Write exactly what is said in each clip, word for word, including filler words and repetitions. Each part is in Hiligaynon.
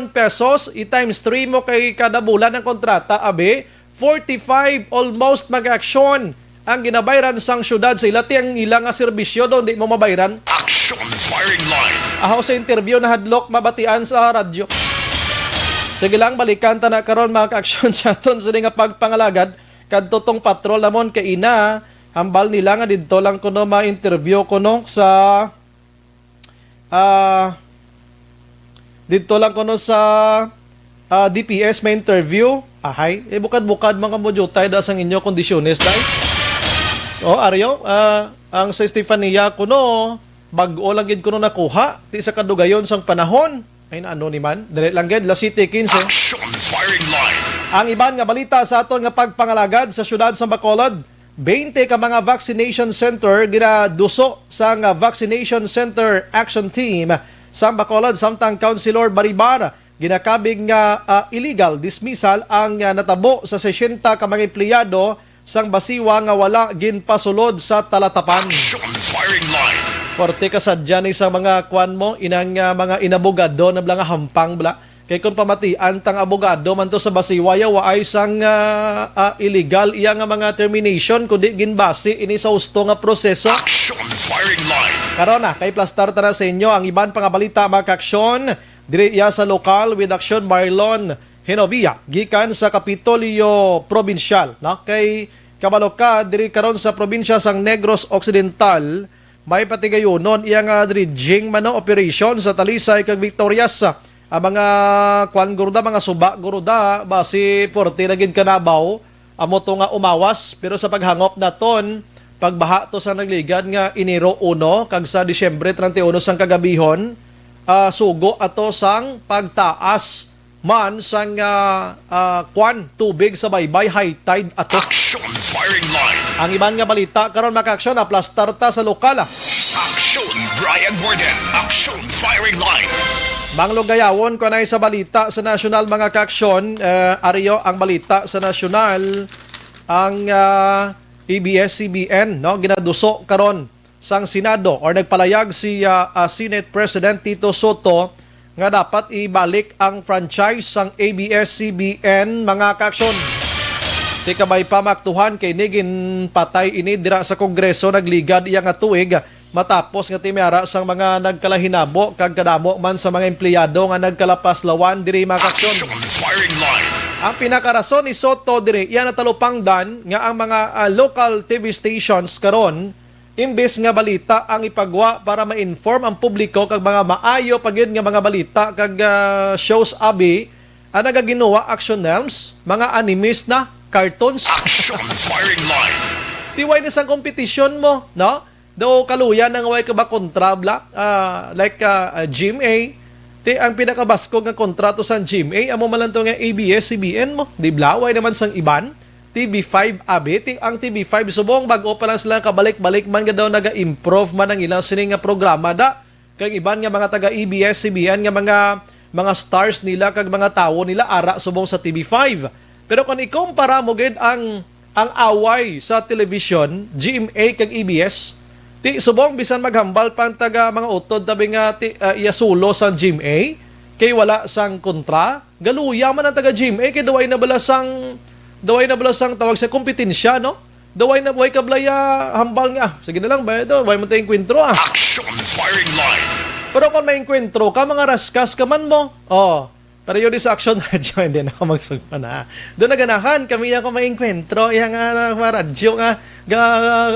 pesos, i-times three mo kay kada bulan ang kontrata, abi, forty-five almost, mga aksyon, ang ginabayran sang syudad sa ila, ti ang ila nga serbisyo daw di mo mabayran. Action Firing Line. Aho sa interview nahadlok mabatian sa radyo. Sige lang, balikan ta na karon, mga kaaksyon, sa aton sini nga pagpangalagad kadto tong patrol namon kay ina, hambal nila nga didto lang kuno ma-interview kuno sa, ah, didto lang kuno sa, ah, D P S may interview. Ahay, eh, bukad-bukad man kamo diutay da sang inyo kondisyones, day. Oh, Aryo, ah, ang sa Estefania kuno, bag-o lang gid kuno nakuha, ti sa kadugayon sang panahon. Ay, na ano ni man? Dali lang gid, alas siyete quince. Action Firing Line. Ang iban nga balita sa aton nga pagpangalagad sa siyudad sa Bacolod, twenty ka mga vaccination center ginaduso sang Vaccination Center Action Team sa Bacolod, samtang Councilor Baribar ginakabig nga, ah, illegal dismissal ang, ah, natabo sa sesenta ka mga empleyado sang Basiwa nga wala ginpasulod sa talatapan. Action Firing Line. Korte ka sadya ni sa mga kwan mo, inang, ah, mga inabogado na bala nga hampang bala. Kay kung pamatian tang abogado man to sa Basiwa, ya waay sang, ah, ah, illegal iya nga mga termination, kundi ginbase ini sa husto nga proseso. Action Firing Line. Karon na, kay plastar ta na sa inyo ang iban pa nga balita, mga kaaksyon, diri iya sa lokal with Action Marlon Hinovia, gikan sa Kapitolyo Probinsyal, no? Kay kabalo ka, diri karon sa probinsya sang Negros Occidental, may patigayunon iya nga dredging man, no, operation sa Talisay kag Victorias. Ang mga kwan guro da, mga suba guro da, basi forte na gid kanabaw, amo to nga umawas. Pero sa paghangop naton, pagbaha to sa nagligad nga Enero uno kag sa Disyembre treinta y uno sang kagabihon, ah, sugo ato sang pagtaas man sang, ah, ah, kwan, tubig sa baybay, high tide ato. Action Firing Line. Ang iban nga balita karon, mga kaaksyon, aplastar ta sa lokal, ah. Action Brian Morgan. Action Firing Line. Manglugayawon ko na sa balita sa nasyonal, mga kaaksyon. Eh, Aryo, ang balita sa nasyonal, ang, ah, A B S C B N, no, ginaduso karon sang Senado or nagpalayag si, ah, ah, Senate President Tito Soto nga dapat ibalik ang franchise sang A B S C B N, mga kaaksyon. Ti kabay pa maaktuhan kay ni ginpatay ini dira sa Kongreso nagligad iya nga tuig matapos nga timyara sang mga nagkalahinabo kag kadamo man sa mga empleyado nga nagkalapaslawan diri, mga kaaksyon. Action Firing Line. Ang pinakarason ni Soto diri iya natalupangdan nga ang mga, ah, local T V stations karon imbes nga balita ang ipagwa para ma-inform ang publiko kag mga maayo pa gyud nga mga balita kag, ah, shows abi, ang nagaginuwa action films, mga animes na, cartoons. Action Firing Line. Ti way na sang kompetisyon mo, no? Daw kaluya na nga way ka ba kontra bla? Ah, like, ah, ah, G M A. Ti ang pinakabaskog nga kontra to sa G M A, amo man lang to nga A B S C B N mo. Di bla, way naman sang iban. T V five abi, ti-, ang T V five subong bag-o pa lang sila, kabalik-balik man nga daw naga-improve man ang ilang sini nga programa da. Kag iban nga mga taga A B S C B N nga mga, mga stars nila kag mga tawo nila ara subong sa T V five. Pero kung ikumpara mo gid ang, ang away sa television, G M A kag A B S, ti subong bisan maghambal pa ang taga mga utod tabi nga ti-, ah, iya sulo sang G M A kay wala sang kontra. Galuya man ang taga G M A kay duway na bala sang, duway na bala sang tawag sa kompetensya, no? Duway na, way kablaya hambal nga, "Ah, sige na lang, bay, do, way man tay engkwentro, ah." Action Firing Line. Pero kung may engkwentro ka, mga raskas ka man mo. Oh, pero yun sa Action Radio, hindi na ako magsugod na. Doon naganahan, kami ako may engkwentro, iya nga, na, mga radyo nga, ga,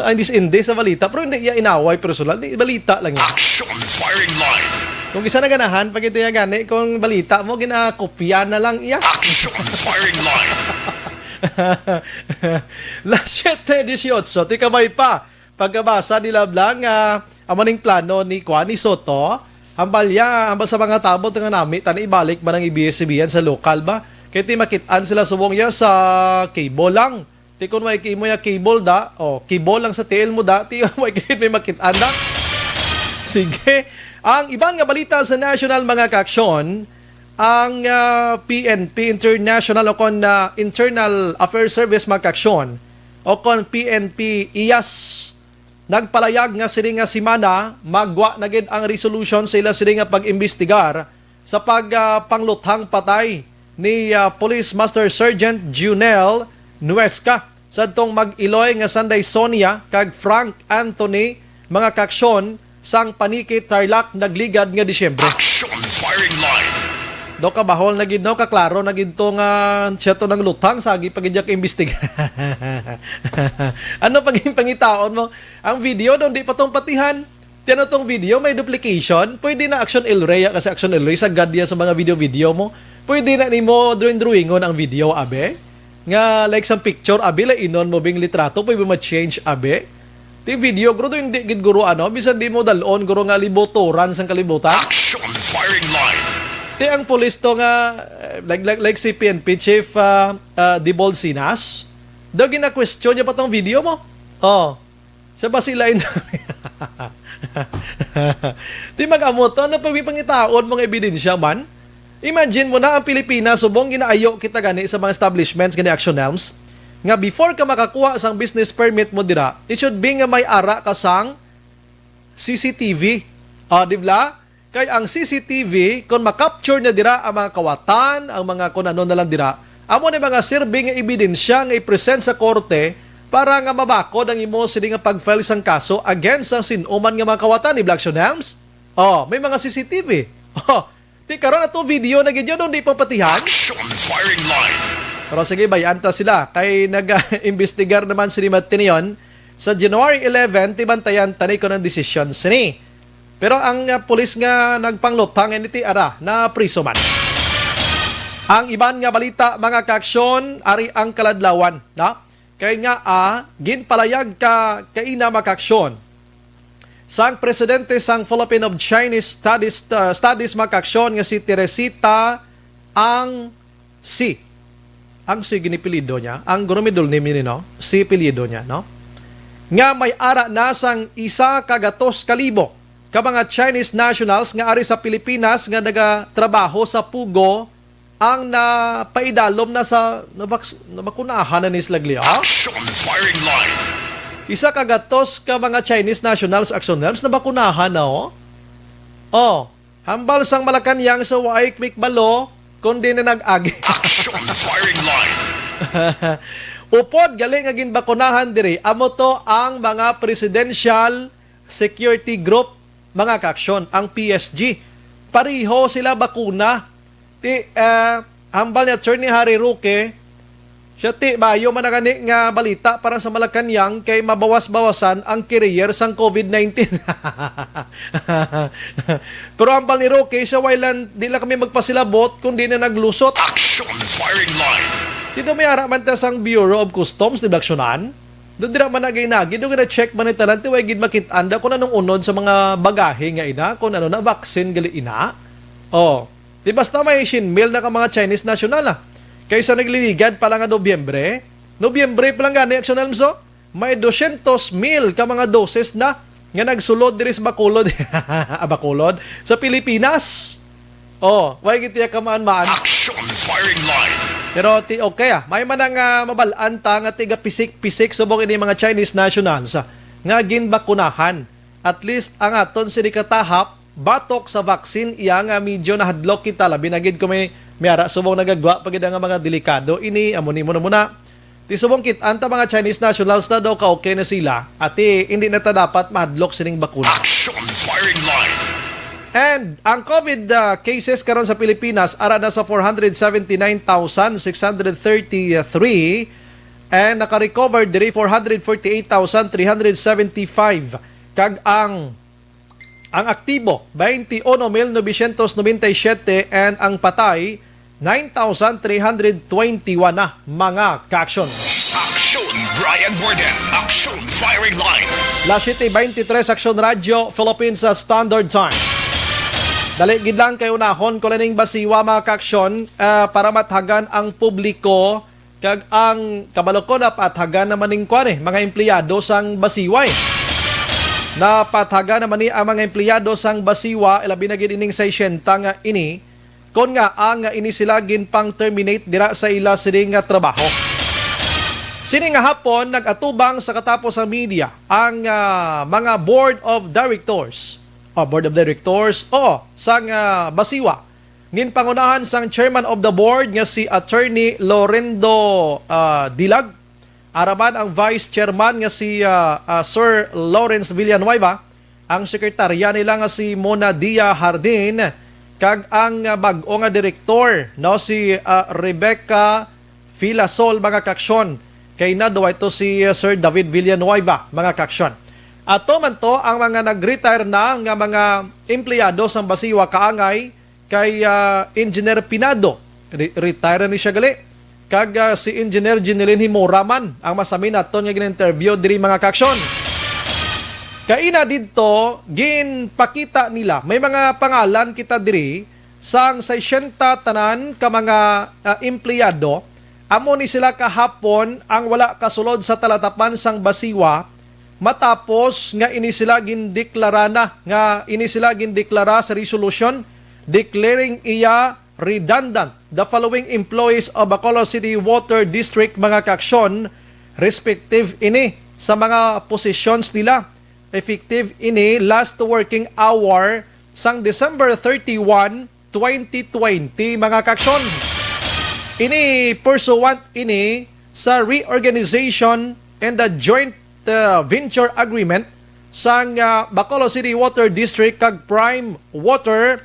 ang dis-, hindi sa balita, pero hindi iya inaway personal, di balita lang yun. Action Firing Line. Kung isa na ganahan, pag ito yung gani, kung balita mo, ginakopya na lang iya. Action Firing Line. Las siete dieciocho, ti kabay pa. Pagkabasa nila bla nga amo ning plano ni Kuan, ni Soto, hambal ya, hambal sa mga tabot nga nami, tani ibalik man ang A B S C B N sa lokal ba? Kay ti makit-an sila subong ya sa cable lang. Ti kun may imo ya cable da, oh, cable lang sa tiil mo da, ti may kit may makit-an da. Sige. Ang iban nga balita sa national, mga kaaksyon, ang, ah, P N P International o kon, ah, Internal Affairs Service, mga kaaksyon, o kon P N P I A S, nagpalayag nga sini nga semana magwa na gid ang resolution sa ila sini nga pag-imbestigar sa pag, ah, pangluthang patay ni, ah, Police Master Sergeant Junel Nuesca sadtong mag-iloy nga Sanday Sonia kag Frank Anthony, mga kaaksyon, sang Panique, Tarlac, nagligad nga Disyembre. Action firing line. Do kabahol na gid, no, kaklaro na gid to nga siya to nangluthang sa agi pa gid ka imbestiga. Ano pag pangitaon mo? Ang video doon, di pa tong patihan. Tiyan tong video, may duplication. Pwede na Action El Rey, ah, kasi Action El Rey, sagad yan sa mga video-video mo. Pwede na nimo drawing-drawingon ang video, abe. Nga, like, sa picture, abi, lainon mo bing litrato, pwede mo ma-change, abi. Ti video, guro, do hindi gid, guro, ano, bisan di mo dalon, guro, nga libuturan sang kalibutan. Action firing line. Ti ang pulis to nga, eh, like, like, like si P N P Chief, ah, ah, Dibol Sinas, daw gina-question niya pa tong video mo. Oh. Siya ba sila in-, Di mag-amo to. Ano pag may pangitaon mga ebidensya man? Imagine mo na ang Pilipinas, subong ginaayo kita gani sa mga establishments gani, Action Elms, nga before ka makakuha sang business permit mo dira, it should be nga may ara ka sang C C T V. Ah, di ba? Kay ang C C T V, kung ma-capture na dira ang mga kawatan, ang mga kung ano na lang dira, amo ni mga sirbi nga ebidensya nga i-present sa korte para nga mabakod ang imo sini nga pag-file sang kaso against sa sin-o man nga mga kawatan, di ba, Action Elms? Oh, may mga C C T V. Oh, ti karon ato video na gid yun, di pa patihan. Action firing line. Pero sige, bayaan ta sila. Kay nag-imbestigar naman si Matinion sa January eleven, ti bantayan tani ko ng desisyon sini. Pero ang, ah, pulis nga nagpangluthang ini ti ara, na priso man. Ang iban nga balita, mga kaaksyon, ari ang kaladlawan, no? Kay nga, ah, ginpalayag ka kaina, mga kaaksyon, sang presidente sang Philippine of Chinese Studies, uh, Studies, mga kaaksyon, nga si Teresita Ang Si. Ang Si ginipilido niya, ang gurumidol ni Minino, Si pilido niya, no? Nga may ara na sang isa ka gatos ka libo ka mga Chinese nationals nga ari sa Pilipinas nga nagatrabaho sa Pugo ang napaidalom na sa nabaks-, nabakunahan na ni sila gliya. Action firing line. Isa ka gatos ka mga Chinese nationals, Action Elms, nabakunahan na, oh. Oh, hambal sang Malacañang sa waay quick balo, kundi na nag-agi. Action firing line. Upod gali nga ginbakunahan diri, amo to ang mga presidential security group, mga kaaksyon, ang P S G. Pareho sila bakuna. Ti, ah, hambal ni Attorney Harry Roque, siya, ti, maayo man na gani nga balita para sa Malacañang kay mabawas-bawasan ang carrier sang COVID nineteen. Pero hambal ni Roque, siya, why lang, di lang kami magpasilabot kung di na naglusot. Action firing line. Dito may ara man ta sang Bureau of Customs, di ba, aksyonan? Doon dira man nag-inagi, doon na-check man ni tanan, ti way gid makit-an da kung anong unod sa mga bagahe nga ina, kung ano na, vaccine gali ina. Oh, di basta may siyam mil na ka mga Chinese national, ah. Kaysa nagliligad pa lang nga Nobyembre, Nobyembre pa lang gani, Action Elms, oh, may dosyentos mil ka mga doses na nga nagsulod diri sa Bacolod. Ah, Bacolod, sa Pilipinas. Oh, way gid tiya kamaan-maan. Action firing line. Pero ti okay, ah, may man ang, ah, mabal-an ta nga tiga pisik-pisik subong ini mga Chinese nationals, ah, nga ginbakunahan. At least ang aton sini katahap batok sa vaccine iya nga medyo nahadlok kita, labi na gid kung may, may ara subong nagagwa pa gid ang mga delikado ini, amo ni mo na muna. Ti subong kit-an ta mga Chinese nationals na daw ka-okay na sila, ati hindi na ta dapat mahadlok sining bakuna. Action firing line. And ang COVID, ah, cases karon sa Pilipinas ara na sa four hundred seventy-nine thousand six hundred thirty-three, and naka-recover diri four hundred forty-eight thousand three hundred seventy-five, kag ang ang aktibo, twenty-uno mil novecientos nobenta y siete, and ang patay, nine thousand three hundred twenty-one na, mga kaaksyon. Action, Brian Warden. Action, firing line. Las siete veintitrés, Action Radyo, Philippines, sa Standard Time. Dali gid lang kay unahon ko na ning basiwa, mga kaaksyon, ah, para mathagan ang publiko. Kag ang kabalo ko, napathagan naman ning kuan, eh, mga empleyado sang Basiway. Napathagan naman ni ang mga empleyado sang Basiwa, ilabi na gid ining sesenta nga ini, kon nga ang nga ini sila ginpang-terminate dira sa ila sini nga trabaho. Sini nga hapon, nag-atubang sa katapos ang media ang, ah, mga board of directors, o board of directors, oo, sang, ah, Basiwa. Ginpangunahan sang chairman of the board nga si Attorney Lorendo, ah, Dilag, araman ang vice chairman nga si, ah, ah, Sir Lawrence Villanueva, ang sekretarya nila nga si Mona Dia Hardin, kag ang, ah, bag-o nga direktor, no, si, ah, Rebecca Filasol, mga kaksyon. Kay na daw ito si, uh, Sir David Villanueva, mga kaksyon. Ato man to ang mga nag-retire na nga mga empleyado sang Basiwa kaangay kay, uh, Engineer Pinado. Re- retire ni siya gali. Kag, uh, si Engineer Jeneline Himora man ang masami naton nga gin-interview diri, mga kaksyon. Kaina didto, ginpakita nila. May mga pangalan kita diri sang sesenta tanan ka mga, ah, empleyado, amo ni sila kahapon ang wala kasulod sa talatapan sang Basiwa, matapos nga ini sila gindeklara na, nga ini sila gindeklara sa resolution declaring iya redundant the following employees of Bacolod City Water District, mga kaksyon, respective ini sa mga positions nila, effective ini last working hour sang December thirty-one, twenty twenty, mga kaksyon. Ini pursuant ini sa reorganization and the joint, uh, venture agreement sang, uh, Bacolod City Water District kag Prime Water,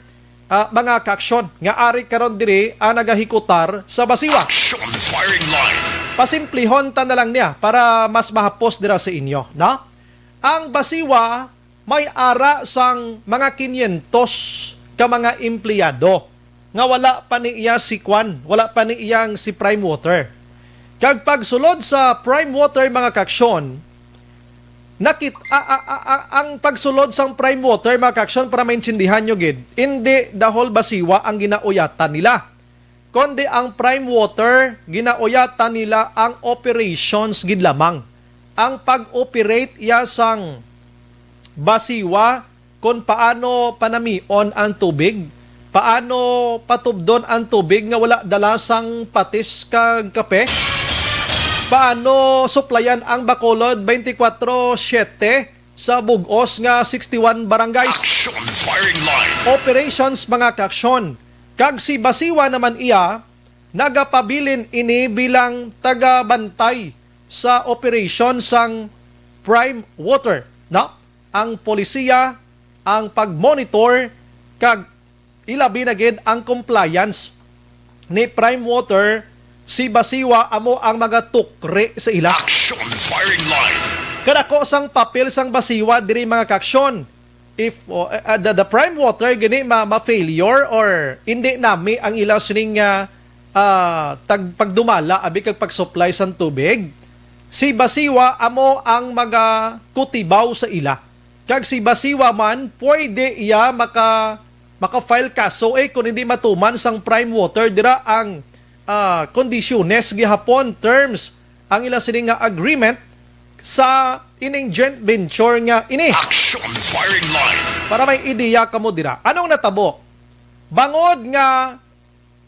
uh, mga kaksyon, nga ari karon diri ang nagahikutar sa Basiwa. Action firing line. Pasimplihon ta na lang niya para mas mahapos dira sa inyo, no? Ang Basiwa may ara sang mga kinyentos ka mga empleyado nga wala pa ni iya si kwan, wala pa ni iyang si Prime Water. Kag pagsulod sa Prime Water, mga kaksyon, nakit a, a, a, a, ang pagsulod sang Prime Water, mga kaksyon, para maintindihan nyo gid, hindi the whole Basiwa ang ginauyatan nila, kundi ang Prime Water, ginauyatan nila ang operations gid lamang. Ang pag-operate iya sang Basiwa, kung paano panamion ang tubig, paano patubdon ang tubig nga wala dala sang patis kag kape, paano suplayan ang Bacolod twenty-four seven sa bug-os nga sixty-one barangays. Action firing line. Operations, mga kaksyon. Kag si Basiwa naman iya, nagapabilin ini bilang tagabantay sa operation sang Prime Water, no? Ang polisiya, ang pag-monitor, kag ilabi na gid ang compliance ni Prime Water. Si Basiwa amo ang mga tukri sa ila. Action firing line. Kadako sang papel sang Basiwa diri, mga kaksyon. If, oh, eh, ah, the, the Prime Water gani ma, ma-failure or hindi nami ang ila sining, ah, ah, tag-, pagdumala abi kag pag-supply sang tubig, si Basiwa amo ang magakutibaw sa ila. Kag si Basiwa man, pwede iya maka, maka-file kaso, eh, kung hindi matuman sang Prime Water dira ang, ah, kondisyones gihapon, terms, ang ila sini nga agreement sa ining joint venture nga ini. Action firing line. Para may ideya kamo dira. Anong natabo? Bangod nga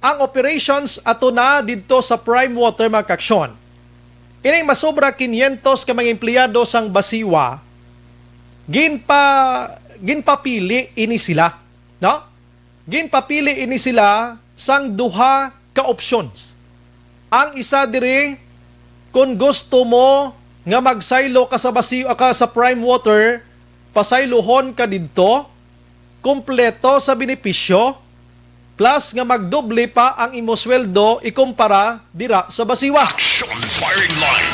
ang operations ato na didto sa Prime Water, mga kaksyon, ining masobra kinyentos ka mga empleyado sang Basiwa, ginpa-, ginpapili ini sila, no? Ginpapili ini sila sang duha ka options. Ang isa diri, kung gusto mo nga magsaylo ka sa Basi-, ka sa Prime Water, pasayluhon ka didto, kompleto sa benepisyo, plus nga magdoble pa ang imo sweldo ikumpara dira sa Basiwa. Action firing line.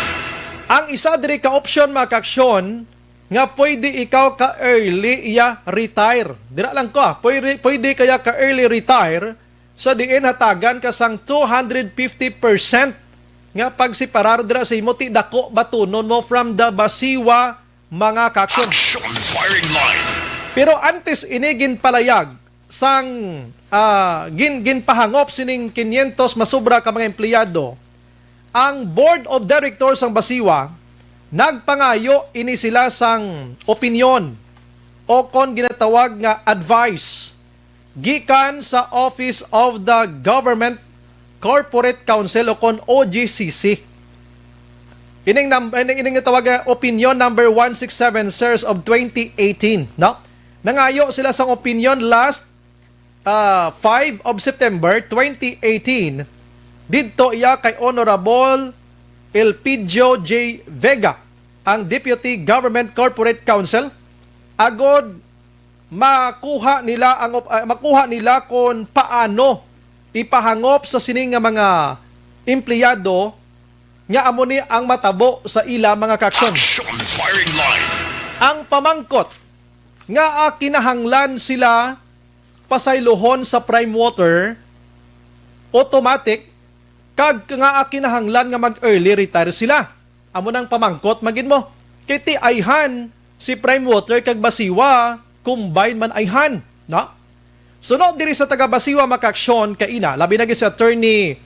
Ang isa diri ka option, mga kaksyon, nga pwede ikaw ka early iya retire. Dira lang ko, ah. Pwede, pwede kaya ka early retire sa diin hatagan ka sang two hundred fifty percent nga pagseparar dira sa imo, ti dako batunon mo from the Basiwa, mga kaksyon. Action firing line. Pero antes ini ginpalayag sang, ah, gin-, ginpahangop sining kinyentos masobra ka mga empleyado, ang Board of Directors sang Basiwa, nagpangayo ini sila sang opinyon o kon ginatawag nga advice gikan sa Office of the Government Corporate Counsel o kon O G C C. Ining num-, ining, ining tawag nga opinion number one six seven, sirs, of twenty eighteen, no? Nangayo sila sang opinion last ah, five of September twenty eighteen, didto iya kay Honorable Elpidio J Vega, ang Deputy Government Corporate Counsel, agod makuha nila ang op-, ah, makuha nila kon paano ipahangop sa sini nga mga empleyado nga amo ni ang matabo sa ila mga kaaksyon. Action firing line. Ang pamangkot nga, ah, kinahanglan sila pasaylohon sa Prime Water, automatic, kag nga, ah, kinahanglan nga mag-early retire sila. Amo nang pamangkot man gid mo. Kay ti ayhan si Prime Water kag Basiwa, combine man ayhan, no? Suno diri sa taga Basiwa mga kaaksyon kaina, labi na gid si Attorney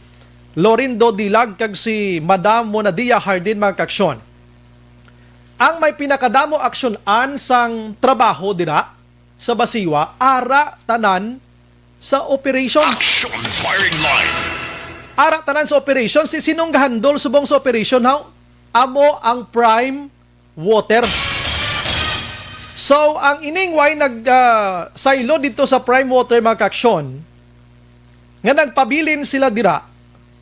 Lorindo Dilag kag si Madam Monadia Hardin mga kaaksyon. Ang may pinakadamo aksyon-an sang trabaho dira sa Basiwa, ara tanan sa operation. Action firing line. Ara tanan sa operation. Si sinong gahandol subong sa operation, haw? Amo ang Prime Water. So, ang ining way nag, ah, saylo dito sa Prime Water, mga kaaksyon, nga nagpabilin sila dira,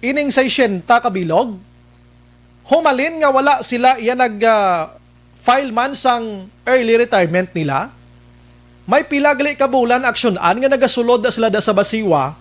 ining sesenta ka bilog, humalin nga wala sila iya nag, ah, file man sang early retirement nila, may pila gali ka bulan aksyon-an nga nagasulod na sila da sa Basiwa,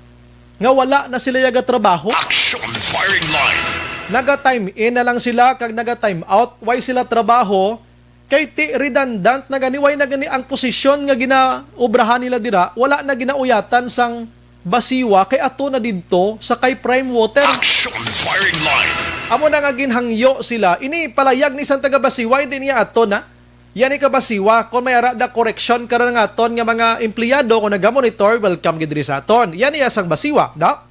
nga wala na sila yagatrabaho. Action firing line. Naga-time in na lang sila kag naga-time out, way sila trabaho, kay ti redundant na gani, way na gani ang posisyon nga ginaobrahan nila dira, wala na ginauyatan sang Basiwa kay ato na didto sa kay Prime Water. Action firing line. Amo na nga ginhangyo sila, ini palayag ni sang taga Basiwa, hindi niya ato na. Yani ka Basiwa, kung may ara da koreksyon karon nga aton nga mga empleyado, kung nagamonitor, welcome gid diri sa aton. Yani ya sang Basiwa, no?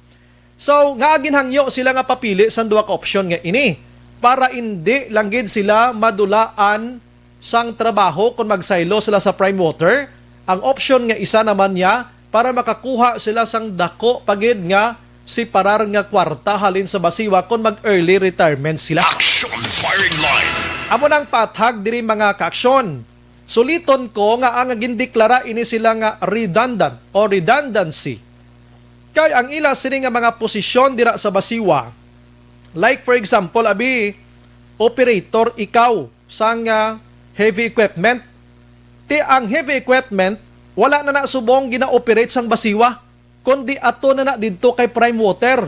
So, nga ginhangyo sila nga papili sang duha ka opsyon nga ini para indi lang gid sila madulaan sang trabaho kon magsaylo sila sa Prime Water. Ang opsyon nga isa naman niya para makakuha sila sang dako pa gid nga separar nga kwarta halin sa Basiwa kon mag-early retirement sila. Action firing line. Amo nang paathag diri, mga kaaksyon. Suliton ko nga ang gindeklara ini sila nga redundant o redundancy. Kay ang ila sini nga mga posisyon dira sa Basiwa, like for example, abi, operator ikaw sang, ah, heavy equipment. Ti ang heavy equipment, wala na na subong gina-operate sang Basiwa, kundi ato na na didto kay Prime Water.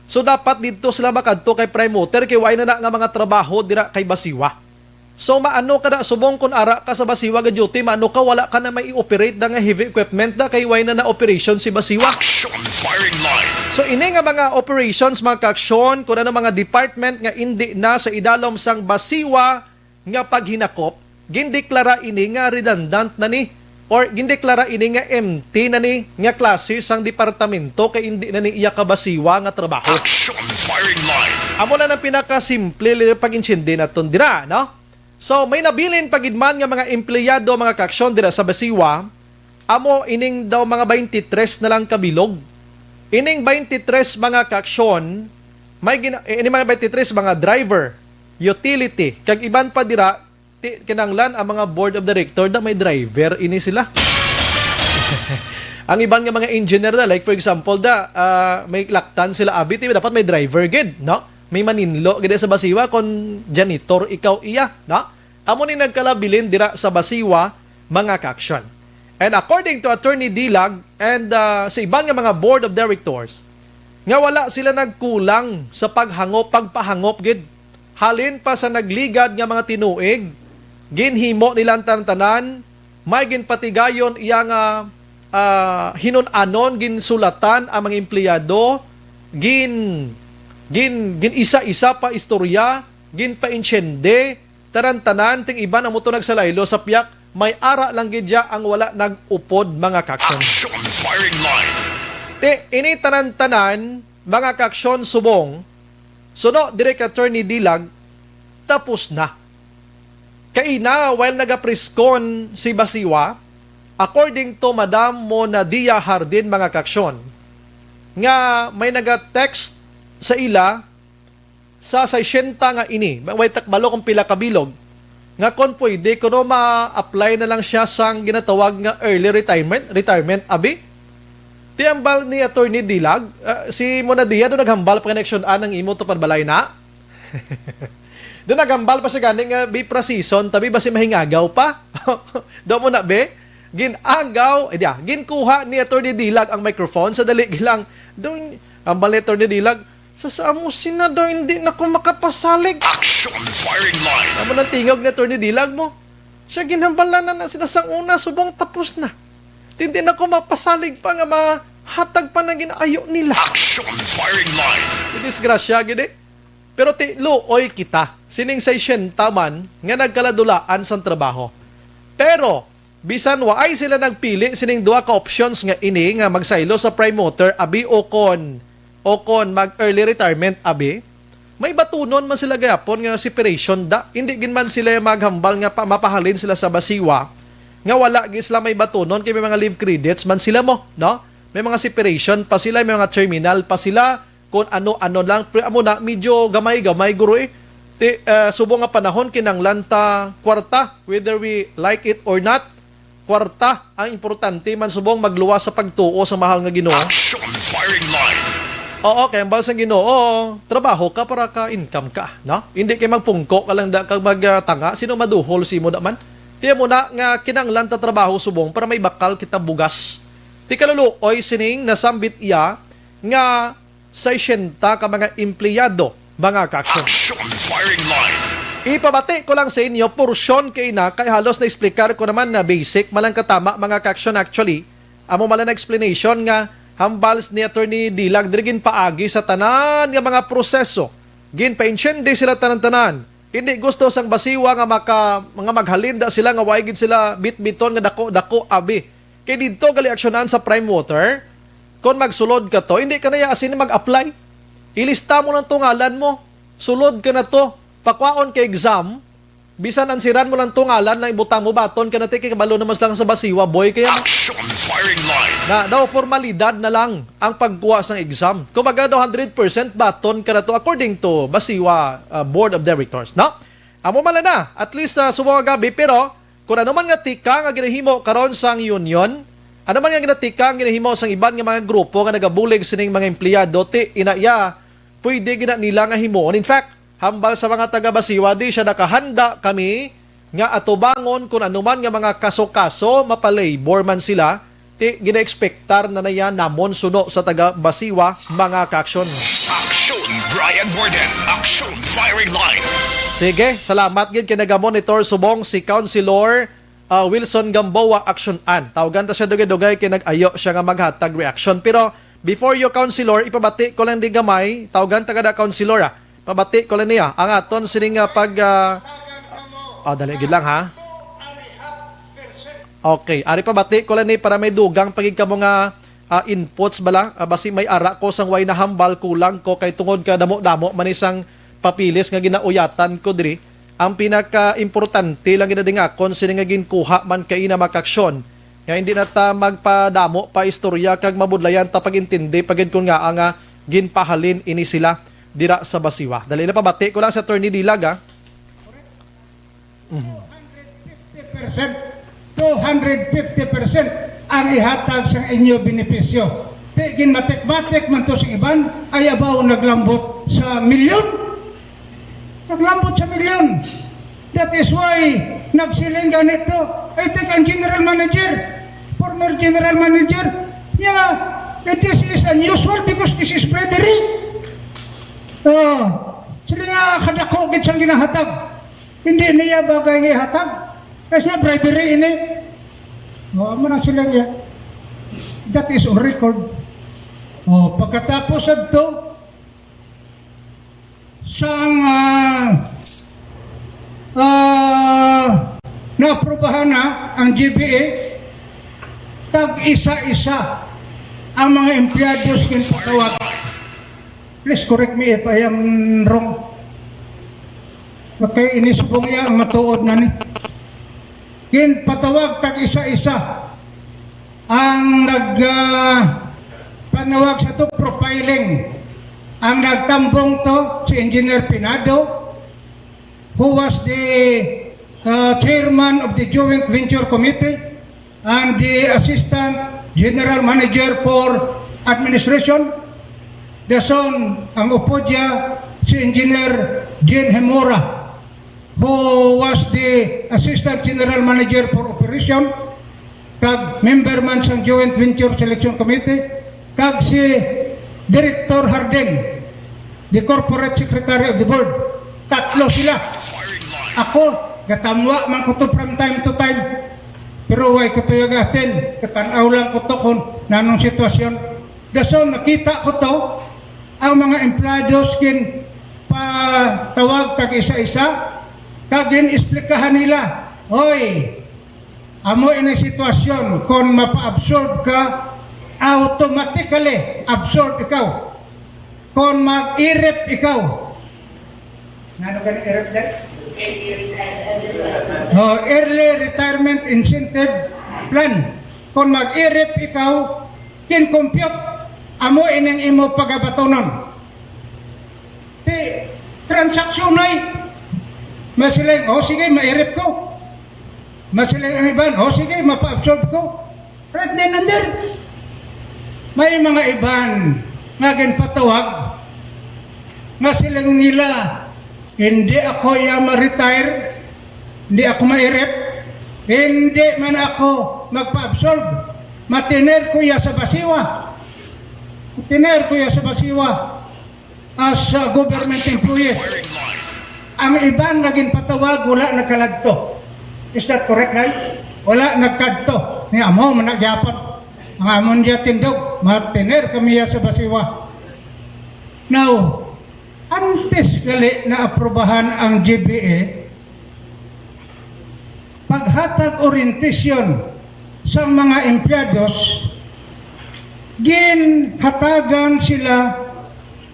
So, dapat didto sila makadto kay Prime Water kay way na na nga mga trabaho dira kay Basiwa. So, maano ka na subong kun ara ka sa Basiwa ga-duty, maano ka wala ka na may i-operate da nga heavy equipment da kay way na na operation si Basiwa? Action firing line. So, ini nga mga operations, mga kaaksyon, kun ano mga department nga indi na sa idalom sang Basiwa nga paghinakop, gindeklara ini nga redundant na ni or gindeklara ini nga empty na ni nga klase sang departamento kay indi na ni iya ka Basiwa nga trabaho. Action firing line. Amo lang ang pinakasimple li pag-intindi naton dira, no? So, may nabilin pa gid man nga mga empleyado, mga kaaksyon dira sa Basiwa, amo ining daw mga twenty-three na lang ka bilog. Ining twenty-three mga kaaksyon, may gina-, eh, ining mga twenty-three mga driver, utility, kag iban pa dira, ti-, kinahanglan ang mga board of director da may driver ini sila. Ang iban nga mga engineer da, like for example da, ah, may laktan sila abi, ti, dapat may driver gid, no? May maninlo gid sa Basiwa kon janitor ikaw iya, no? Amo ni nagkalabilin dira sa Basiwa, mga kaaksyon. And according to Attorney Dilag and, ah, sa iban nga mga board of directors, nga wala sila nagkulang sa paghangop, pagpahangop gid. Halin pa sa nagligad nga mga tinuig, ginhimo nila ang tanan-tanan, may ginpatigayon iya nga, ah, hinun-anon, ginsulatan ang mga empleyado, gin-, gin-, gin-isa-isa pa istorya, ginpainsyende, tanan-tanan, ting iban ang moto nagsalaylo sa piyak, may ara lang gid ya ang wala nag-upod, mga kaaksyon. Action firing line. Ti, ini tanan-tanan, mga kaaksyon, subong, suno diri kay Attorney Dilag, tapos na. Kaina, while nagapriskon si Basiwa, according to Madam Monadia Hardin, mga kaaksyon, nga may naga-text sa ila sa sesenta nga ini, way ta kabalo kung pila ka bilog, nga kon pwede, kuno ma-apply na lang siya sang ginatawag nga early retirement, retirement, abi? Ti hambal ni Attorney Dilag, ah, si Mona Dia do naghambal pa nga na-action-an ang imo tupad balay na? Do naghambal pa siya gani nga be prasiso, tabi ba si mahingagaw pa? Do mo na, be? Gin-agaw, eh, diya, ginkuha ni Attorney Dilag ang microphone sa dali lang. Do, hambal ni Attorney Dilag, sa, sa amo sina do, hindi na ko makapasalig. Action firing line. Amo nang tingog ni Attorney Dilag mo. Siya ginhambalanan na sila sang una, subong tapos na. Hindi na ko mapasalig pa nga mahatag pa na ginaayo nila. Action firing line. Disgrasya gid eh. Pero ti luoy kita sining sesenta man nga nagkaladulaan sang trabaho. Pero bisan waay sila nagpili sining duha ka options nga ini nga magsaylo sa Prime Water abi o kon o kon mag early retirement abi, may batunon man sila gayapon nga separation da. Hindi gid man sila maghambal nga pa, mapahalin sila sa basiwa nga wala gid sila may batunon kay may mga leave credits man sila mo, no? May mga separation pa sila, may mga terminal pa sila, kung ano-ano lang. Pero amo na, medyo gamay-gamay, guro, eh. Ti, eh, subong nga panahon, kinanglan ta kwarta, whether we like it or not. Kwarta ang importante man subong magluwas sa pagtuo sa mahal nga Ginoo. Action firing line. Oo, kay ang bahal sang Ginoo, trabaho ka para ka income ka, no? Hindi kay magpungko ka lang da kag magtanga, sino maduhol si mo da man? Tiyan mo na nga kinanglan ta trabaho subong para may bakal kita bugas. Ti kaluluoy sining nasambit iya nga sesenta ka mga empleyado, mga ka-action. Action firing line. Ipabati ko lang sa inyo, porsyon kay na, kay halos na-explicar ko naman na basic, malang katama, mga ka-action, actually. Amo man lang explanation nga hambal ni Attorney Dilag diri ginpaagi sa tanan nga mga proseso. Ginpaintiende sila tanan-tanan. Hindi gusto sang basiwa nga maka, nga maghalinda sila nga way gid sila bitbiton nga dako-dako, abi. Kay didto gali aksyonan sa Prime Water, kon magsulod ka to, hindi ka na ya asin mag-apply. Ilista mo lang to ngalan mo. Sulod ka na to. Pakwaon ka exam. Bisan ansiran mo lang to ngalan lang ibutang mo, baton ka na ti, kay kabalo naman lang sa basiwa, boy. Kaya mo Action firing line. Na daw formalidad na lang ang pagkuha sang exam. Kumbaga daw hundred percent baton ka na to according to basiwa, uh, Board of Directors, no? Amo man lang na, at least, uh, subong nga gabi, pero kung ano man nga tika nga ginahimo karon sang union, ano man nga ginatika ang ginahimo sang iban nga mga grupo nga nagabulig sining mga empleyado, ti ina iya, pwede gina nila nga himuon. In fact, hambal sa mga taga Basiwa, di siya nakahanda kami nga atubangon kun ano man nga mga kaso-kaso, mapa-labor man sila, ti gina-expectar na naya namon suno sa taga Basiwa, mga ka-action. Action Brian Warden, Action Firing Line. Sige, salamat gid kay naga-monitor subong si Councilor, ah, Wilson Gamboa, action an. Tawgan ta siya dugay-dugay kay nag-ayo siya nga maghatag reaction. Pero before you, Councilor, ipabati ko lang di gamay. Tawgan ta kada Councilor, ah. Pabati ko lang niya. Ang aton sining, ah, pag, ah, ah, dali gid lang, ha. Okay, ari pabati ko lang ni para may dugang pa gid kamo nga, ah, inputs bala. Ah, basi may ara ko sang way nahambal, kulang ko kay tungod ka damo-damo man isang papilis nga ginauyatan ko diri. Ang pinakaimportante lang gid ding akon sini nga ginkuha man kay ina makaksyon nga hindi na ta magpadamo pa istorya kag mabudlayan ta pag-intindi pa gid kun ngaa nga ginpahalin ini sila dira sa Basiwa. Dali na pabati ko lang sa Attorney Dilag, ah. Mhm. Two hundred fifty percent ang ihatag sa inyo benepisyo. Ti ginmatik-matik man to sa iban, ay abaw naglambot sa milyon. Naglambot sa milyon. That is why nagsiling ganito. I think ang general manager, former general manager, niya, "Eh, this is unusual because this is bribery." Oh, sila nga kadako gid sang ginahatag. Hindi niya bagay nga ihatag. Kasi bribery ini. Oh, amo na sila niya. That is on record. Oh, pagkatapos adto, sang, ah, ah, naaprubahan na ang G B A, tag-isa-isa ang mga empleyados ginpatawag. Please correct me if I am wrong. Okay, ini subong iya ang matuod na ni. Ginpatawag tag-isa-isa ang nag, ah, panawag sa to, profiling. Ang nagtambong to si Engineer Pinado, who was the, ah, chairman of the Joint Venture Committee and the assistant General Manager for Administration. Dason ang upod niya si Engineer Jin Himura, who was the Assistant General Manager for Operation, kag member man sang Joint Venture Selection Committee, kag si Director Harden, the Corporate Secretary of the Board. Tatlo sila. Ako, gatamwa man ko to from time to time. Pero way ko to attend. Katan-aw lang ko to kung nanong sitwasyon. Dason, nakita ko to, ang mga empleyados ginpatawag tag isa-isa, kag gin-explikahan nila, "Hoy, amo ini sitwasyon, kon mapa-absorb ka, automatically absorb ikaw. Kon mag-irip ikaw," Nano gani irip, day? Oh, early retirement incentive plan. Kung mag-irip ikaw, kin-compute, amo ining imo pagabatunon. Ti, transaksyon ay, masiling, "Oh, sige, mairip ko." Masiling ang iban, "Oh, sige, mapa-absorb ko." Right then and there. May mga iban nga ginpatawag nga siling nila, "Hindi ako iya ma-retire, hindi ako mairip, hindi man ako magpa-absorb. Matiner ko iya sa basiwa. Matiner ko iya sa basiwa." As a government employee. Ang iban nga ginpatawag wala nagkaladto. Is that correct, Nay? Wala nagkadto. Ni amo man na gyapon. Ang amon diya tindog, matiner kami ya sa basiwa. Now, antes gali na aprubahan ang G B A, paghatag orientasyon sang mga empleyados, ginhatagan sila,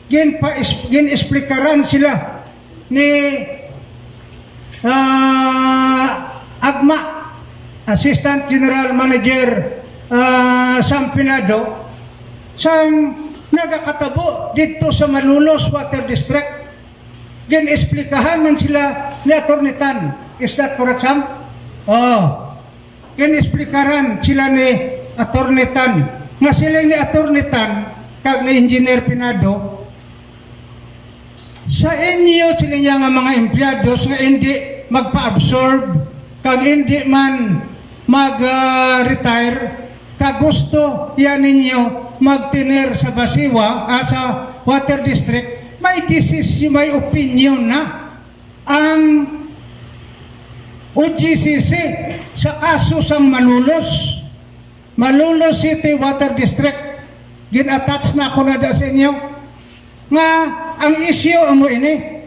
ginpa-, gin-esplikaran sila ni, ah, Agma, Assistant General Manager, ah, Sam Pinado, sang nagakatabo dito sa Malolos Water District. Gin-esplikahan man sila ni Attorney Tan. Is that correct, Sam? Oh. Gin-esplikaran sila ni Attorney Tan. Nga sila ni Attorney Tan, kag ni Engineer Pinado, sa inyo sila niya nga mga empleyados nga hindi magpa-absorb, kag hindi man mag, ah, retire, kag gusto ya ninyo magtener sa Basiwa, ah, sa Water District, may decision, may opinion na ang O G C C sa kaso sang Malolos. Malolos City Water District. Gin-attach na ako na da sa inyo nga ang issue amo ini.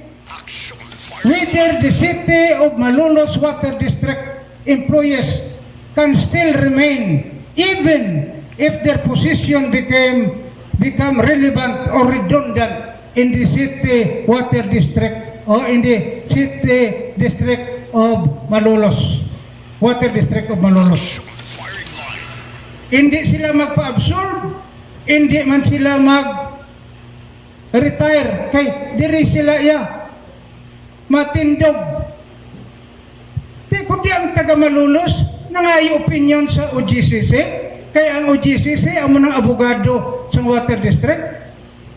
Whether the city of Malolos Water District employees can still remain even if their position became, become relevant or redundant in the city water district or in the city district of Malolos, water district of Malolos. Hindi sila magpa-absorb, hindi man sila mag-retire, kay diri sila iya matindog. Ti, kundi ang taga Malolos nangayo opinion sa O G C C, kay ang O G C C amo nang abogado sang water district.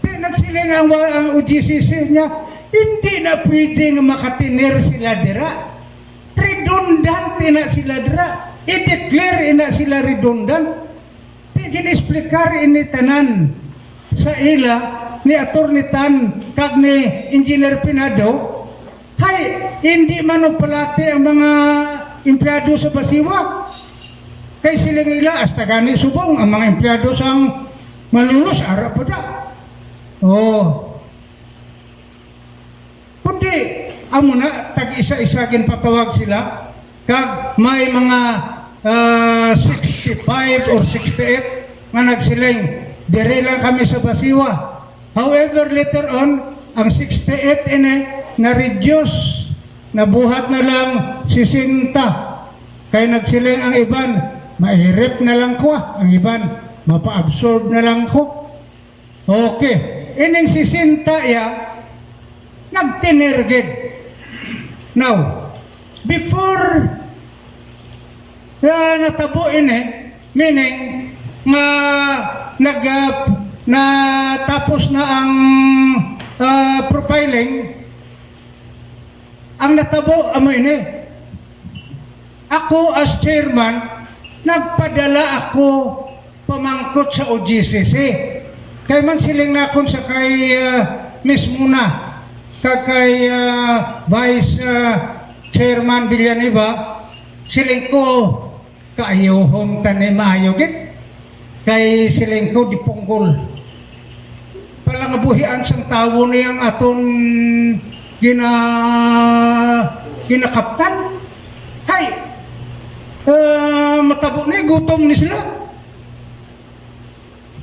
Ti, nagsiling ang wa-, ang O G C C niya, hindi na pwede nga makatiner sila dira. Redundant na sila dira. I-declare na sila redundant. Ti, gin-explicar ini tanan sa ila ni Attorney Tan kag ni Engineer Pinado. Hay, hindi man magpalati ang mga empleyado sa Basiwa. Kay sila nila, hasta gani subong ang mga empleyado sang Malolos, ara pa da. Oh. Kundi, amo na, tag-isa-isa ginpatawag sila, kag may mga, ah, sixty-five or sixty-eight nga nagsiling, "Diri lang kami sa Basiwa." However, later on, ang sixty-eight ini na-reduce, nabuhat na lang sesenta. Kay nagsiling ang iban, "Mairip na lang ko, ah." Ang iban, "Mapa-absorb na lang ko." Okay. Ining sesenta iya, nagtener gid. Now, before, ah, natabo ini, meaning, nga nag, ah, natapos na ang, ah, profiling, ang natabo amo ini. Ako as chairman, nagpadala ako pamangkot sa O G C C. Kay man siling nakon sa kay, ah, mismo na, kag kay, ah, Vice, ah, Chairman Villanueva, siling ko, kaayuhon ta ni maayo gid. Kay siling ko, di punggol. Palangabuhian sang tawo ni ang aton gina-, ginakaptan. Hay! Ah, matabo ni, gutom ni sila.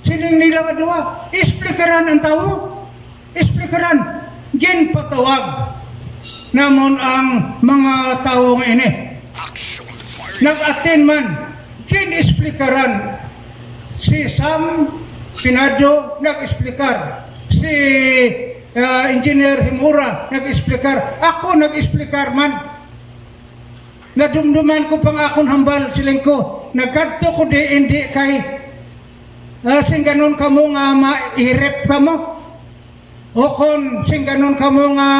Siling nila nga duha, "Esplikaran ang tawo. Esplikaran." Ginpatawag namon ang mga tawo nga ini. Nag-attend man. Gin-esplikaran si Sam Pinado, nag-esplikar. Si, ah, Engineer Himura, nag-esplikar. Ako, nag-esplikar man. Nadumduman ko pang akon hambal, siling ko, nagkadto ko di, hindi kay, ah, singganon kamo nga mairip kamo, o kon singganon kamo nga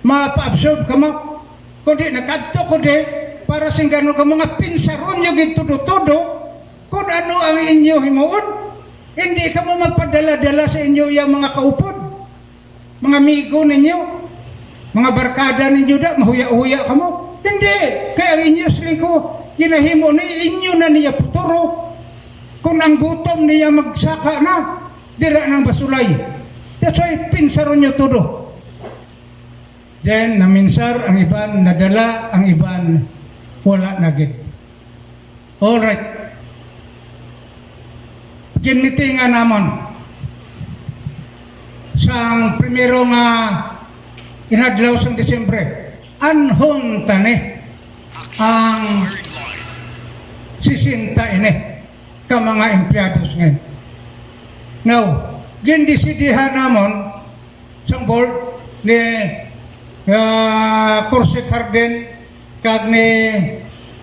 mapaabsorb kamo, kundi nagkadto ko di para singganon kamo nga pinsaron nyo gid todo-todo kung ano ang inyo himuon. Hindi kamo magpadala-dala sa inyo yang mga kaupod, mga amigo ninyo, mga barkada ninyo da, mahuya-huya kamo. Hindi, kay ang inyo siling ko, ginahimo ni inyo na niya puturo. Kung ang gutom niya magsaka na, dira nang basulay. That's why, pinsaron nyo todo. Then, naminsar ang iban, nadala ang iban, wala na gid. Alright. Ginmitingan namon sang primero nga inadlaw sang Disyembre, anhon tani ang sesenta ini ka mga empleyados ngayon. Now, gindesidihan namon sang board ni, ah, Corse Carden kag ni,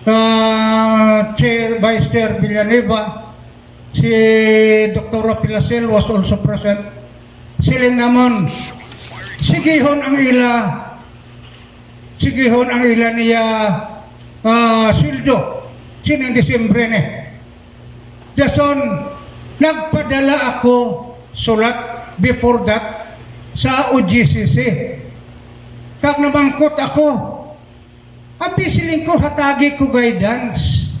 ah, Chair, Vice Chair Villanueva, si Doktora Filacel was also present. Siling namon, sigihon ang ila, sigihon ang ila niya, ah, sweldo sining Disyembre ni. Dason, nagpadala ako sulat before that sa O G C C. Kag namangkot ako, abi siling ko, hatagi ko guidance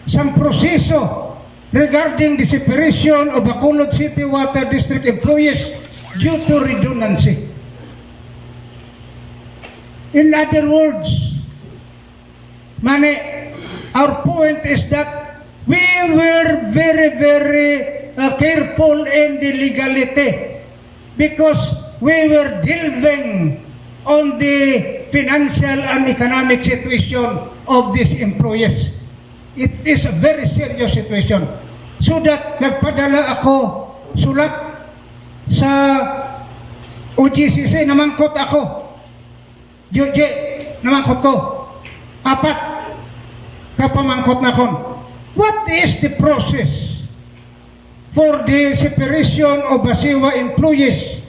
sang proseso regarding the separation of Bacolod City Water District employees due to redundancy. In other words, Mani, our point is that we were very, very, uh, careful in the legality because we were delving on the financial and economic situation of these employees. It is a very serious situation. So that nagpadala ako sulat sa O G C C, namangkot ako. Joji, namangkot ko. Apat ka pamangkot nakon. What is the process for the separation of Basiwa employees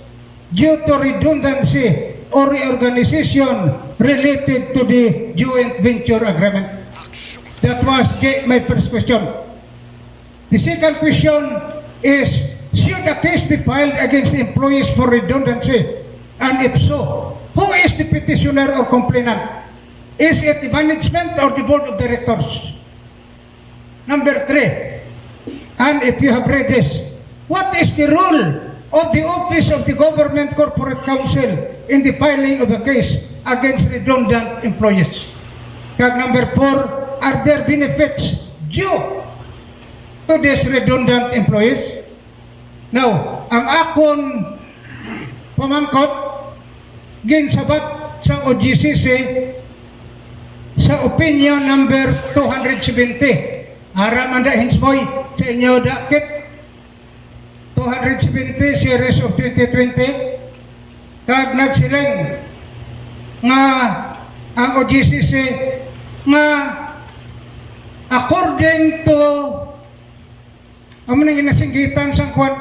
due to redundancy or reorganization related to the joint venture agreement? That was the, my first question. The second question is, should a case be filed against employees for redundancy? And if so, who is the petitioner or complainant? Is it the management or the board of directors? Number three, and if you have read this, what is the role of the Office of the Government Corporate Counsel in the filing of a case against redundant employees? Kag number four, are there benefits due to these redundant employees? Now, ang akon pamangkot, ginsabat sa O G C C sa opinion number two hundred seventy. Ara man da, Hinsmoy, sa inyo dakit, two hundred seventy series of twenty twenty, kag nagsiling nga ang O G C C nga according to Amo nang ginasinggitan sang kwan,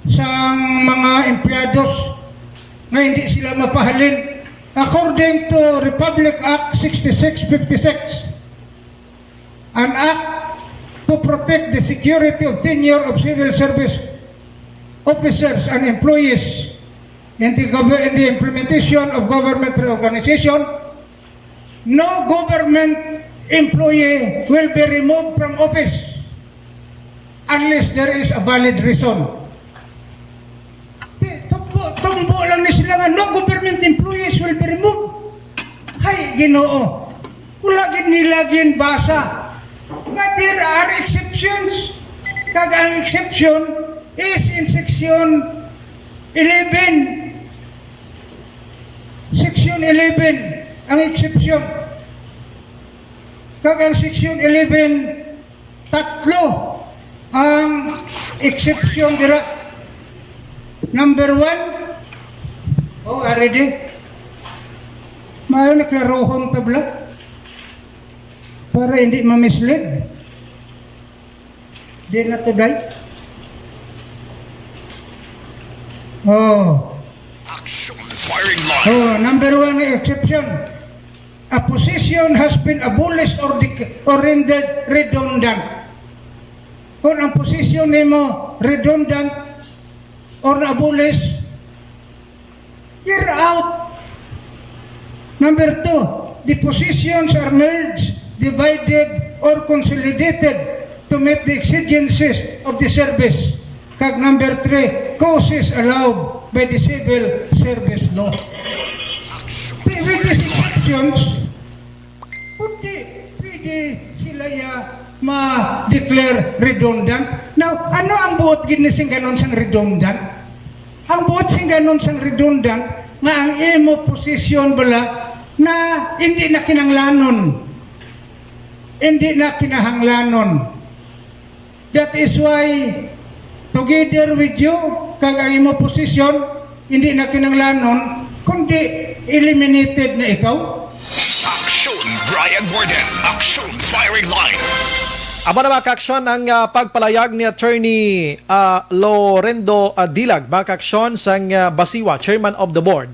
sang mga empleyados nga hindi sila mapahalin. According to Republic Act sixty-six fifty-six, an act to protect the security of tenure of civil service officers and employees in the, gov- in the implementation of government reorganization, no government employee will be removed from office unless there is a valid reason. Ti- Tumbo, tumbo lang ni sila nga no government employees will be removed. Hay, Ginoo. Wala gid nila ginbasa nga there are exceptions. Kag ang exception is in section eleven. Section eleven ang exception. Kag ang section eleven, tatlo ang exception dira. Number one, oh, ari di. Maayo na klarohon tabla para hindi ma-mislead. Di na to, day. Oh. Action firing line. Oh, number one na exception. A position has been abolished or, dec- or rendered redundant. Kung ang position nimo redundant or na-abolish, you're out. Number two, the positions are merged, divided, or consolidated to meet the exigencies of the service. Kag number three, causes allowed by the civil service law. With these exceptions, pwede, pwede sila ya ma-declare redundant. Now, ano ang buot gid ni sing ganon sang redundant? Ang buot sing ganon sang redundant nga ang imo posisyon bala na hindi na kinahanglanon. Hindi na kinahanglanon. That is why, together with you, kag ang imo posisyon, hindi na kinahanglanon, kundi eliminated na ikaw. Action Brian Warden. Action firing line. Amo na, mga kaaksyon, ang ah, pagpalayag ni Attorney ah, Lorendo ah, Dilag, mga kaaksyon, sang ah, Basiwa, Chairman of the Board.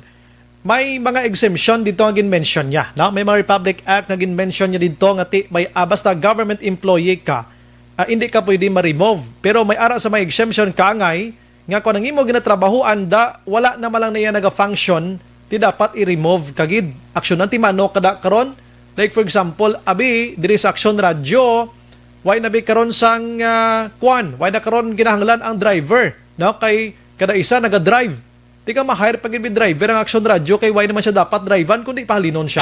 May mga exemption dito nga gin-mention niya, no? May mga Republic Act nga gin-mention niya dito nga ti may ah, basta government employee ka, ah, hindi ka pwede ma-remove. Pero may ara sa mga exemption kaangay nga kung ang imo ginatrabahoan da, wala na man lang na iya naga-function, ti dapat i-remove ka gid. Aksyon antimano kada karon. Like for example, abi diri sa Aksyon Radyo, why na bi karon sang ah, kwan, why na karon ginahanglan ang driver, no? Kay kada isa naga-drive. Di ka ma-hire pag driver ang Aksyon Radyo kay why naman siya dapat drivean kundi pahalinon siya?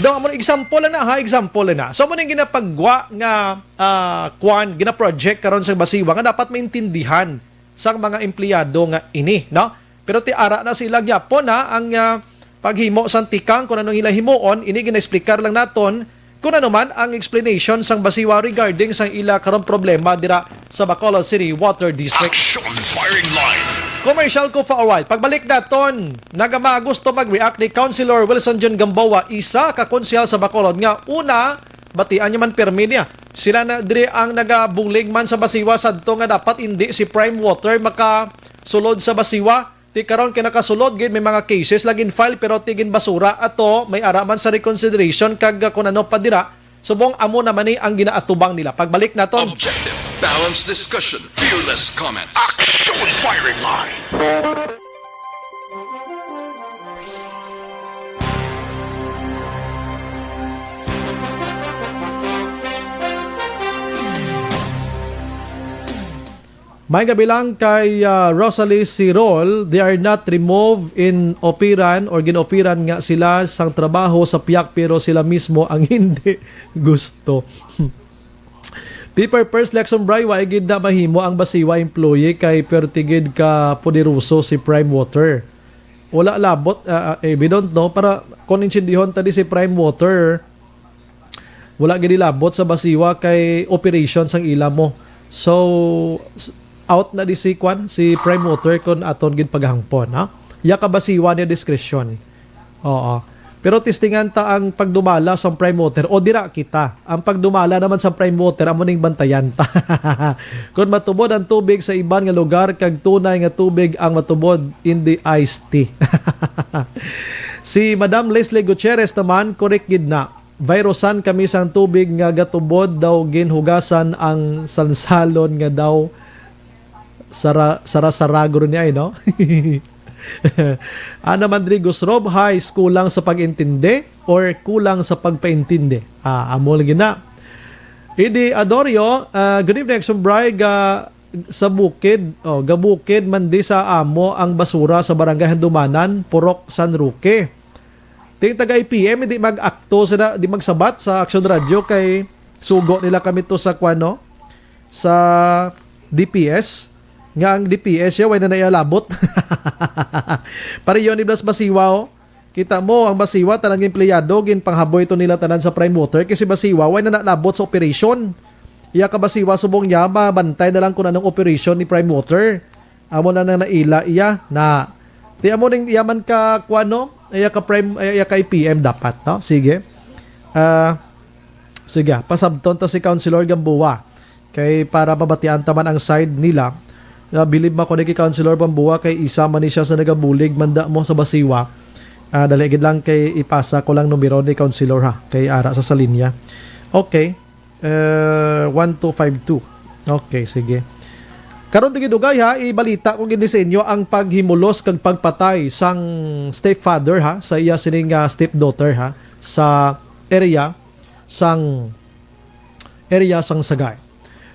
Daw amo example na ha, example na. So mo ning ginapagwa nga ah, kwan, gina-project karon sa Basiwa nga dapat maintindihan sang mga empleyado nga ini, no? Pero ti ara na sila gyapon na ang ah, paghimo sang tikang kung anong ila himuon, ini gina-explicar lang naton kung ano man ang explanation sang Basiwa regarding sang ila karon problema dira sa Bacolod City Water District. Action firing line. Commercial ko for a while. Pagbalik naton, nagama gusto mag-react ni Councilor Wilson John Gamboa, isa ka konsehal sa Bacolod nga una, batian niya man pirmi niya. Sila na diri ang nagabulig man sa Basiwa sadto nga dapat hindi si Prime Water makasulod sa Basiwa. Ti karon kay nakasulod gid may mga cases lagi file pero ti ginbasura ato may ara man sa reconsideration kag kun ano pa dira. Subong amo naman ni ang ginaatubang nila. Pagbalik naton. Objective. Balanced discussion. Fearless comments. Action firing line. May gabi lang kay ah, Rosalie Sirol, they are not removed in opiran or ginopiran nga sila sang trabaho sa piak pero sila mismo ang hindi gusto. Paper first, Lexon Bry, wa gid na mahimo ang Basiwa employee kay perti gid ka poderoso si Prime Water. Wala labot, ah, ah, eh, we don't know. Para kung intindihon ta di si Prime Water, wala gid labot sa Basiwa kay operation sang ila mo. So, s- out na di si kwan, si Prime Water kung aton gid paghangpon, ha? Ya ka Basiwa niya discretion. Oo. Pero testingan ta ang pagdumala sa prime water, o dira kita. Ang pagdumala naman sa prime water, amo ning bantayan ta. Kung matubod ang tubig sa iban nga lugar, kag tunay nga tubig ang matubod, hindi iced tea. Si Madam Leslie Gutierrez naman, correct gid na. Virusan kami sang tubig nga gatubod daw ginhugasan ang sansalon nga daw sara-, sara-sarago rin niya, eh, no? Ana Mandrigos Rob, hi, kulang sa pag-intindi or kulang sa pagpaintindi? Ah, amo lagi na. Idi Adorio, ah, good evening, Action Bry, ga, sa bukid, oh, gabukid man di sa amo ang basura sa Barangay Handumanan, Purok San Roque. Ting taga A P M, di mag-akto sila, di magsabat sa Action Radio kay sugo nila kami to sa, kuwan, no? Sa D P S. Nga ang D P S ya, way na naialabot. Pareho ni Blas Basiwa, oh. Kita mo, ang Basiwa, tanan nga empleyado, ginpanghaboy to nila tanan sa Prime Water, kasi Basiwa, way na nalabot sa operation. Iya ka Basiwa, subong niya, mabantay na lang kung anong operation ni Prime Water. Amo na nang naila iya na. Di amo ning iya man ka, kuwan, no? Iya ka Prime, iya ka A P M dapat, no? Sige. Ah, sige, pasabton ta si Councilor Gamboa. Kay para mabatian ta man ang side nila. Ah, bilib man ko ni kay Councilor Gamboa kay isa man ni siya sa nagabulig manda mo sa Basiwa. Ah, dali gid lang kay ipasa ko lang numero ni Councilor ha. Kay ara sa, sa linya. Okay. Uh, one two five two. Okay, sige. Karon, tigidugay ha, ibalita ko gid sa inyo ang paghimulos kag pagpatay sang stepfather ha, sa iya sining, ah, stepdaughter ha, sa area sang, area sang Sagay.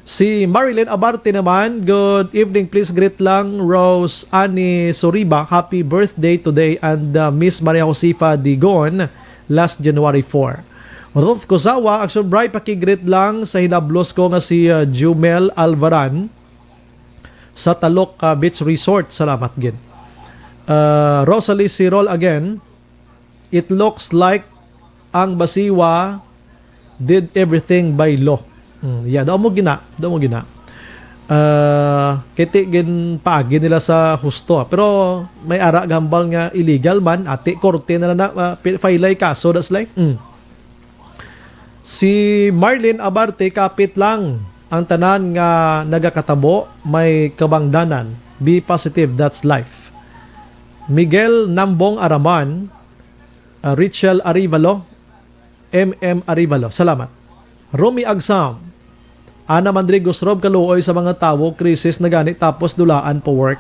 Si Marilyn Abarte naman, good evening, please greet lang Rose Annie Soriba, happy birthday today, and, uh, Miss Maria Josefa Digon, last January four. Ruth Kusawa, Action Bry, pakigreet lang sa hinablos ko nga si, uh, Jumel Alvaran sa Talok, uh, Beach Resort. Salamat gid. Uh, Rosalie Sirol again, it looks like ang Basiwa did everything by law. Hmm, yeah, daw mo gina, daw mo gina. Ah, kiti ginpaagi nila sa husto, ah. Pero may ara gambal nga illegal man, ati korte na lang na, ah, pi-, file ay kaso, that's like, hmm. Si Marlene Abarte, kapit lang ang tanan nga nagakatabo, may kabangdanan. Be positive, that's life. Miguel Nambong Araman, ah, Richel Arivalo, M M Arivalo. Salamat. Romy Agsam, Ana Mandrigos Rob, kaluoy sa mga tawo, krisis na gani tapos dulaan pa work.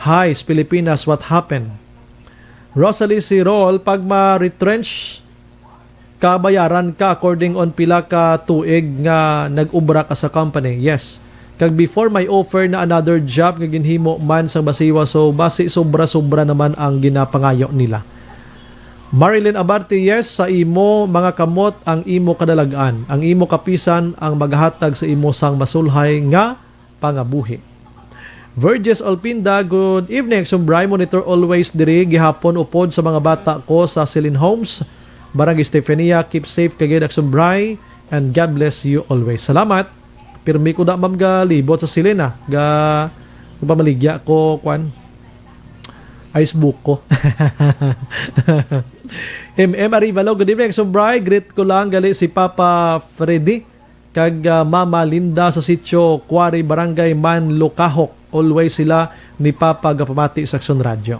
Hi, Pilipinas, what happened? Rosalie Sirol, pag ma-retrench ka, bayaran ka according on pila ka tuig nga nag-ubra ka sa company. Yes. Kag before may offer na another job nga ginhimo man sang Basiwa, so basi sobra-sobra naman ang ginapangayo nila. Marilyn Abarte, yes, sa imo mga kamot ang imo kadalag-an, ang imo kapisan ang maghatag sa imo sang masulhay nga pangabuhi. Verges Olpinda, good evening, Action Bry. Monitor always diri gihapon upod sa mga bata ko sa Silin Homes, Barangay Stefania. Keep safe kagid, Action Bry, and God bless you always. Salamat. Pirmi ko da, ma'am, galibot sa Silin, ah. Ga, pamaligya ko, kwan. Ice buko. M M Arivalo, good evening, Action Bry. Greet ko lang gali si Papa Freddy kag, ah, Mama Linda sa sitio Quarry, Barangay Manlukahok. Always sila ni Papa gapamati sa Action Radio.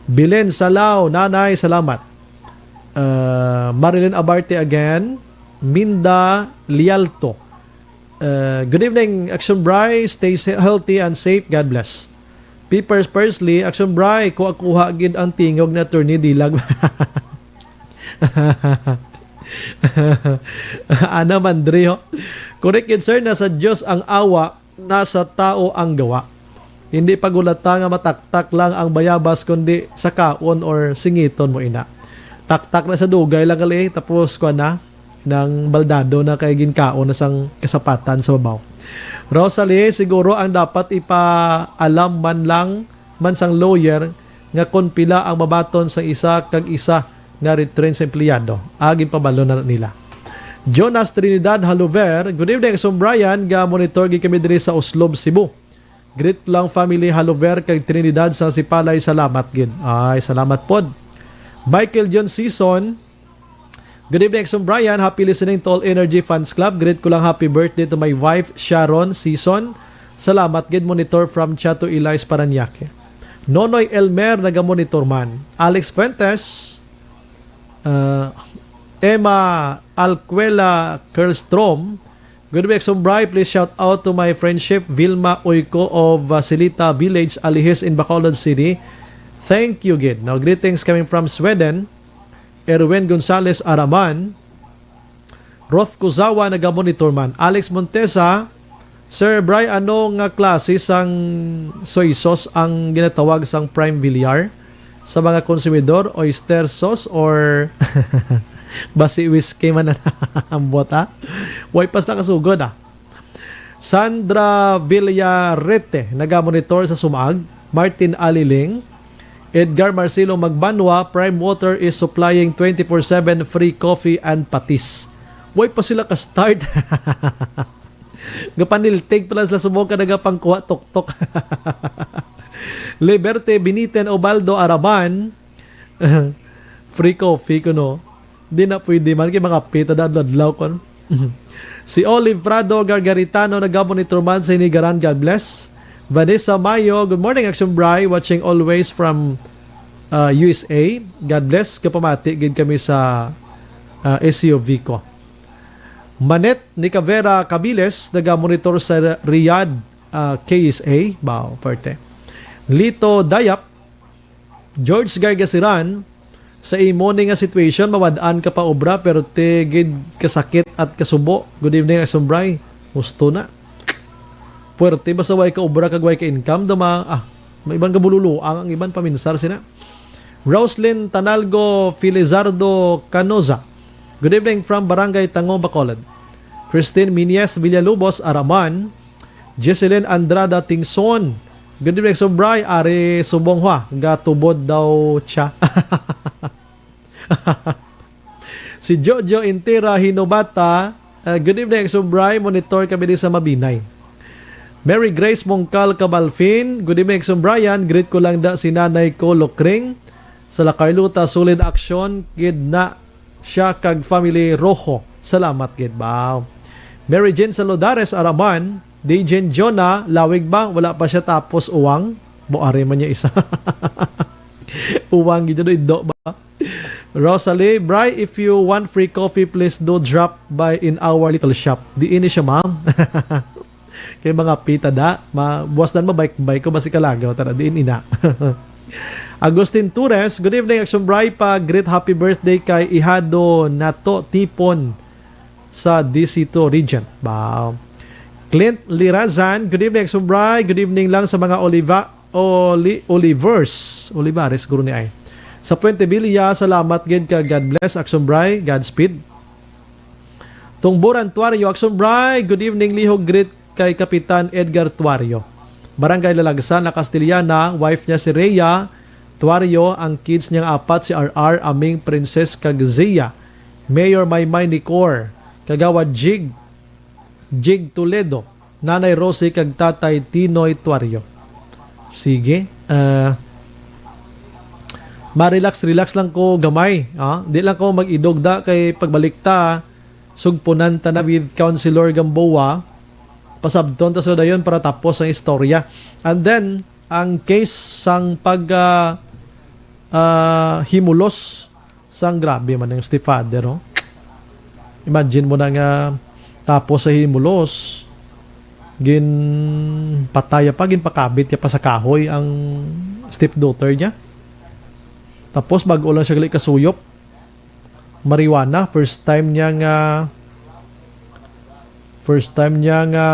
Bilen Salao, Nanay, salamat. Ah, Marilyn Abarte again. Minda Lialto. Uh, good evening, Action Bry. Stay sa-, healthy and safe. God bless. Peepers Persley, Action Bry, kuha-kuha gid ang tingog ni Attorney Dilag. Ana Mandri, ho. Correct gid, sir, nasa Diyos ang awa, nasa tao ang gawa. Hindi pagulata nga mataktak lang ang bayabas, kundi sa kaon or singiton mo ina. Taktak na sa dugay lang gali, tapos kuwan na, nang baldado na kay ginkaon na sang kasapatan sa babaw. Rosalie, siguro ang dapat ipaalam man lang man sang lawyer nga kon pila ang mabaton sang isa kag isa nga retrench empleyado. Agi pabalo na nila. Jonas Trinidad Haluver, good evening, Action Brian. Ga-monitor gid kami diri sa Oslob, Cebu. Greet lang family Haluver kag Trinidad sa Sipalay. Salamat gid. Ay, salamat pod. Michael John Season, good evening, Exxon Brian. Happy listening to All Energy Fans Club. Greet ko lang happy birthday to my wife, Sharon Season. Salamat gid, monitor from Chato Elias, Parañaque. Nonoy Elmer, naga-monitor man. Alex Fuentes, uh, Emma Alcuela Kerlstrom, good evening, Exxon Bri. Please shout out to my friendship, Vilma Uyco of uh, Silita Village, Alijes in Bacolod City. Thank you, gid. Now, greetings coming from Sweden. Erwin Gonzalez Araman, Roth Kuzawa, naga-monitor man. Alex Montesa, Sir Bri, ano nga klase sang soy sauce ang ginatawag sang Prime Villar sa mga konsumidor? Oyster sauce or basi whiskey man ang ambot, ha? Way pas nakasugod, ah. Sandra Villarete, naga-monitor sa Sumag. Martin Aliling, Edgar Marcelo Magbanwa, Prime Water is supplying twenty-four seven free coffee and patis. Way pa sila ka-start. Gapaniltig pala sila subong ka nagapangkuha tuktok. Liberte Biniten Obaldo Araban, free coffee kuno. Di na pwede man kay mga pita da adlaw kon. Si Olive Prado Gargaritano, naga-monitor man sa Hinigaran. God bless. Vanessa Mayo, good morning, Action Bri. Watching always from uh, U S A. God bless. Kapamati gid kami sa uh, S U V ko. Manet ni Cavera Cabiles, naga-monitor sa Riyadh, uh, K S A. Wow, parte. Lito Dayap, George Gargasiran, sa imo ni nga situation, mawad-an ka pa obra, pero ti gid kasakit at kasubo. Good evening, Action Bri. Husto na. Puwerte basta way ka obra kag way ka income, dama, ah, may iban kabululuang ang iban paminsar sina. Roslyn Tanalgo Felizardo Canoza. Good evening from Barangay Tango, Bacolod. Christine Minyes Villalobos Araman. Jesselyn Andrada Tingson. Good evening, Exxon Bri. Ari subong hwa, gatubod daw siya. Si Jojo Intira Hinobata. Uh, good evening, Exxon Bri. Monitor kami di sa Mabinay. Mary Grace Mongkal Cabalfin. Good evening, Exxon Brian. Greet ko lang da si nanay ko, Lokring. Sa La Carlota, solid action gid na siya kag family Rojo. Salamat gid ba? Mary Jane Saludares Araman, D J Jonah, lawig ba? Wala pa siya tapos uwang? Buari man niya isa. Uwang gid no ido ba? Rosalie, Bri, if you want free coffee, please do drop by in our little shop. Di ini siya, ma'am. Kay mga pita da, ma buwas dan mabike-bike ko basi kalagaw tara diin ina. Agustin Torres, good evening, Action Bri, pa great happy birthday kay ihado nato Tipon sa D C two Regent. Wow. Clint Lirazan, good evening, Action Bri. Good evening lang sa mga Oliva, Oli, Olivers. Olivares, guro ni ay. Sa Puente Villa, salamat gid ka. God bless, Action Bri. Godspeed. Tungburan Tuario, Action Bri. Good evening, lihog greet kay Kapitan Edgar Tuario. Barangay Lalagsan, La Castellana, wife niya si Rhea Tuario, ang kids niya nga apat, si R R, Aming, Princess, kag Zia. Mayor Maymay Nicor, Kagawad Jig, Jig Toledo, Nanay Rosie, kag Tatay Tinoy Tuario. Sige. Ah, ma-relax, relax lang ko gamay. Ah, di lang ko mag-idog da kay pagbalik ta, sugpunan ta na with Councilor Gamboa. Pasabton ta sila dayon para tapos ang istorya. And then, ang case sang pag, ah, ah, himulos sang grabe man ang stepfather, no? Imagine mo na nga tapos sa himulos, ginpataya pa, ginpakabit niya pa sa kahoy ang stepdaughter niya. Tapos bag-o lang siya gali kasuyop. Marijuana, first time niya nga, first time niya nga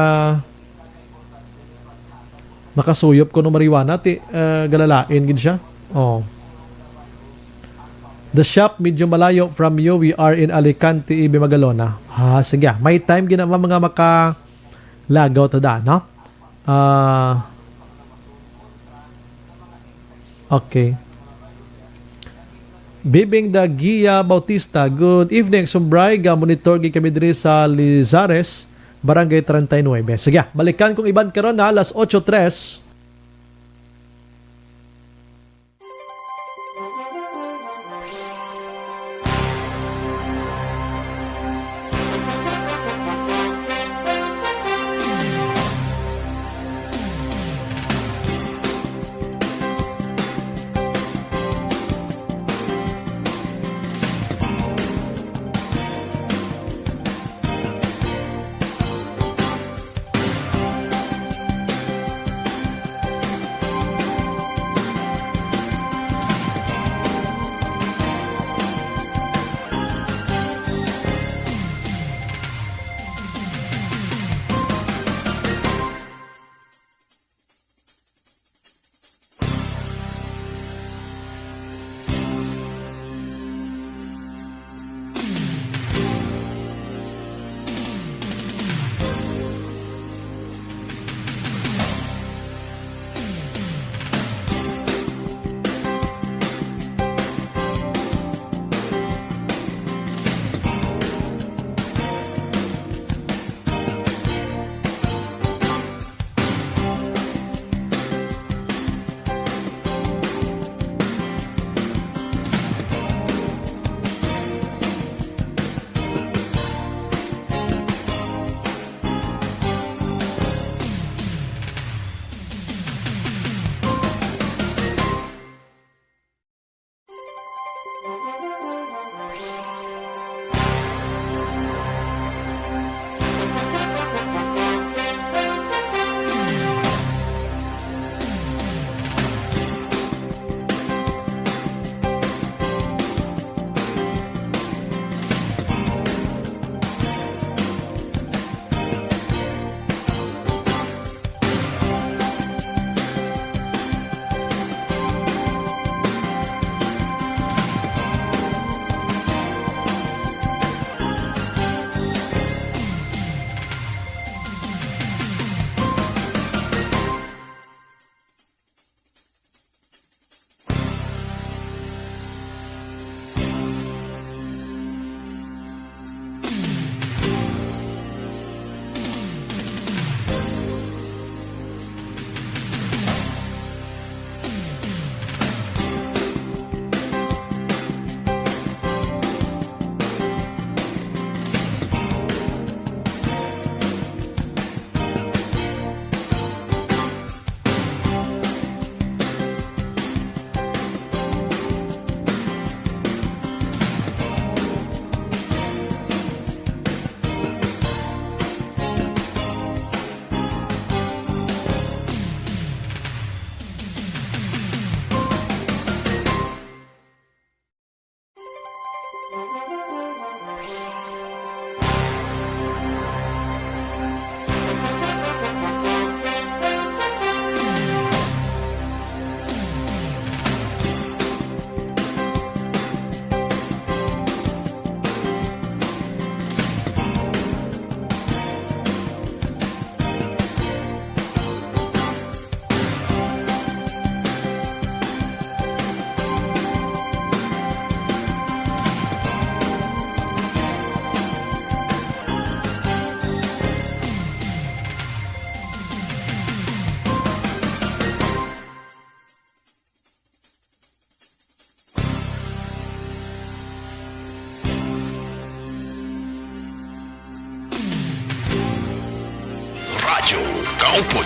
makasuyop kuno marijuana, ti, eh, galalain gid siya. Oh. The shop medyo malayo from you. We are in Alicante, Ibe, Magalona. Ah, sige. May time gid naman mga makalagaw ta da, no? Ah, okay. Bibing Dagia Bautista, good evening, Sumbray. Ga-monitor gid kami diri sa Lizares, Barangay treinta y nueve. Sige, balikan kong iban karon na alas otso tres.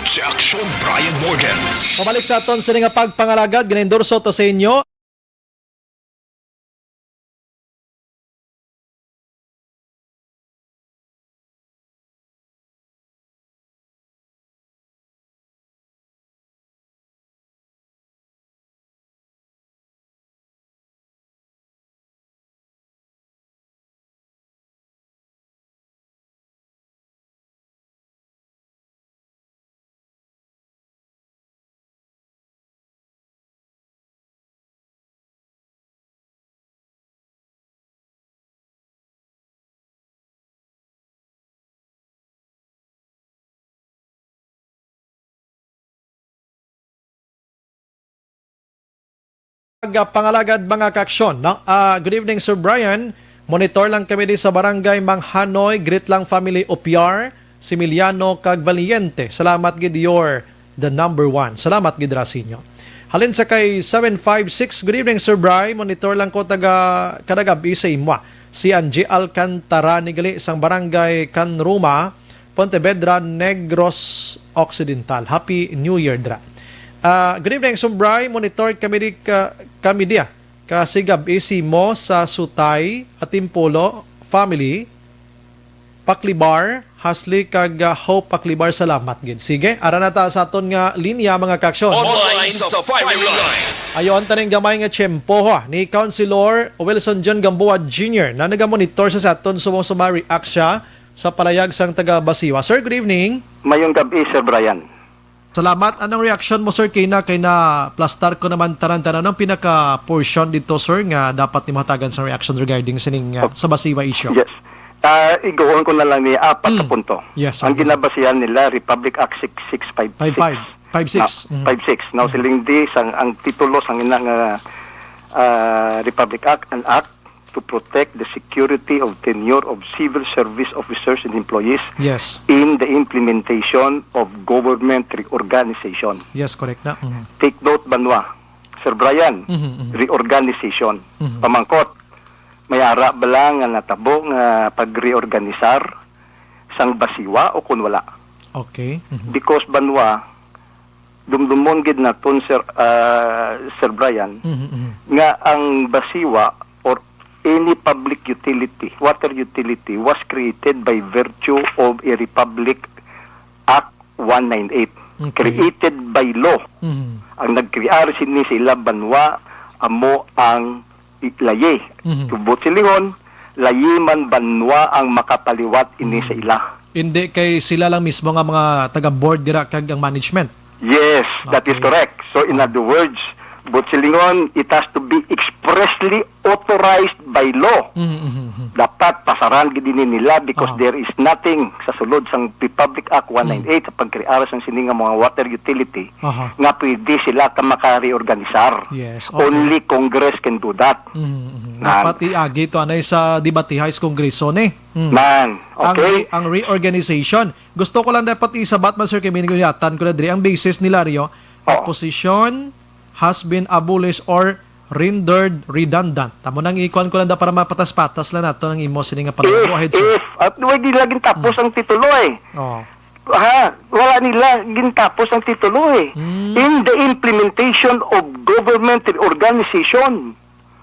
Si Aksyon Brian Morgan. Pabalik sa aton sini nga pagpangalagad, ginaendorso to sa inyo. Aga pangalagad, mga kaaksyon, no? Ah, good evening, Sir Brian. Monitor lang kami di sa barangay Manghanoy. Greet lang family Opiar, Similiano, kag Valiente. Salamat gid, you're the number one. Salamat gid ra sa inyo. Halin sa kay seven five six, good evening, Sir Bry. Monitor lang ko taga, kada gab-i sa imo. Si Angie Alcantara ni gali sang barangay Canruma, Pontevedra, Negros Occidental. Happy New Year, dra. Ah, good evening, Sir Bry. Monitor kami di ka, kami diya. Kasi gab-i sa imo sa Sutay, Atimpulo, family, Paklibar, Hasli kag, ah, Hope Paklibar, salamat gid. Sige, ara na ta sa aton nga linya, mga kaaksyon. Online sa Firing Line. Ayon taning gamay nga tiyempo, ha, ni Councilor Wilson John Gamboa Junior na nagamonitor sa, sa aton subong sa ma-react siya sa palayag sang taga Basiwa. Sir, good evening. Mayong gab-i, Sir Brian. Salamat. Anong reaksyon mo, sir, kay na, kay na plastar ko naman tanan-tanan ang pinaka-portion dito, sir, nga dapat nimo hatagan sa reaction regarding sining, uh, sa Basiwa issue? Yes. Ah, iguhon ko na lang ni apat ka Mm. punto. Yes, sir. Ang Yes, sir. ginabasihan nila, Republic Act six six five six. Five five. Five six. Na, Mm. five six. Now, Mm. siling di, sang, ang titulo sang ina nga, ah, Republic Act, an act to protect the security of tenure of civil service officers and employees Yes. in the implementation of government reorganization. Yes, correct na. Mhm. Take note, Banwa, Sir Brian, Mhm, mhm. reorganization. Mhm. Pamangkot, may ara bala nga natabo nga pag-reorganisar sang Basiwa o kun wala? Okay. Mhm. Because, Banwa, dumdumon gid naton, Sir, ah, Sir Brian, Mhm, mhm. nga ang Basiwa or any public utility, water utility, was created by virtue of a Republic Act one nine eight, Okay. created by law. Mhm. Ang nagkrear sini sa ila banwa amo ang i-, layi. Mhm. Tubot silingon, layi man banwa ang makapaliwat ini sa Mhm. ila. Hindi kay sila lang mismo nga mga taga-board dira kag ang management. Yes, that is Okay. correct. So, in Mhm. other words, but silingon, it has to be expressly authorized by law. Mhm, mhm, mhm. Dapat pasaran gid ini nila because Aha. there is nothing sa sulod sang Republic Act one nine eight Mm. sa pagkrear sang sini nga mga water utility Aha. nga pwede sila ka makareorganisar. Yes, okay. Only Congress can do that. Mhm, mhm. Nan. Dapat iagi to anay sa debatiha sa Kongreso ni. Mm. Nan. Ang Okay. re-, ang reorganization. Gusto ko lang dapat isabat man, sir, kay may naguyatan ko na diri. Ang basis nila, Rio, Oo. a position has been abolished or rendered redundant. Tamo nang ikuan ko lang da para mapatas-patas lang nato ang imo sini nga pangalan. If, Go ahead, sir. if, at wala nila gintapos Mm. ang titulo eh. Oo. Ha? Wala nila gintapos ang titulo eh. Mm. In the implementation of government reorganization.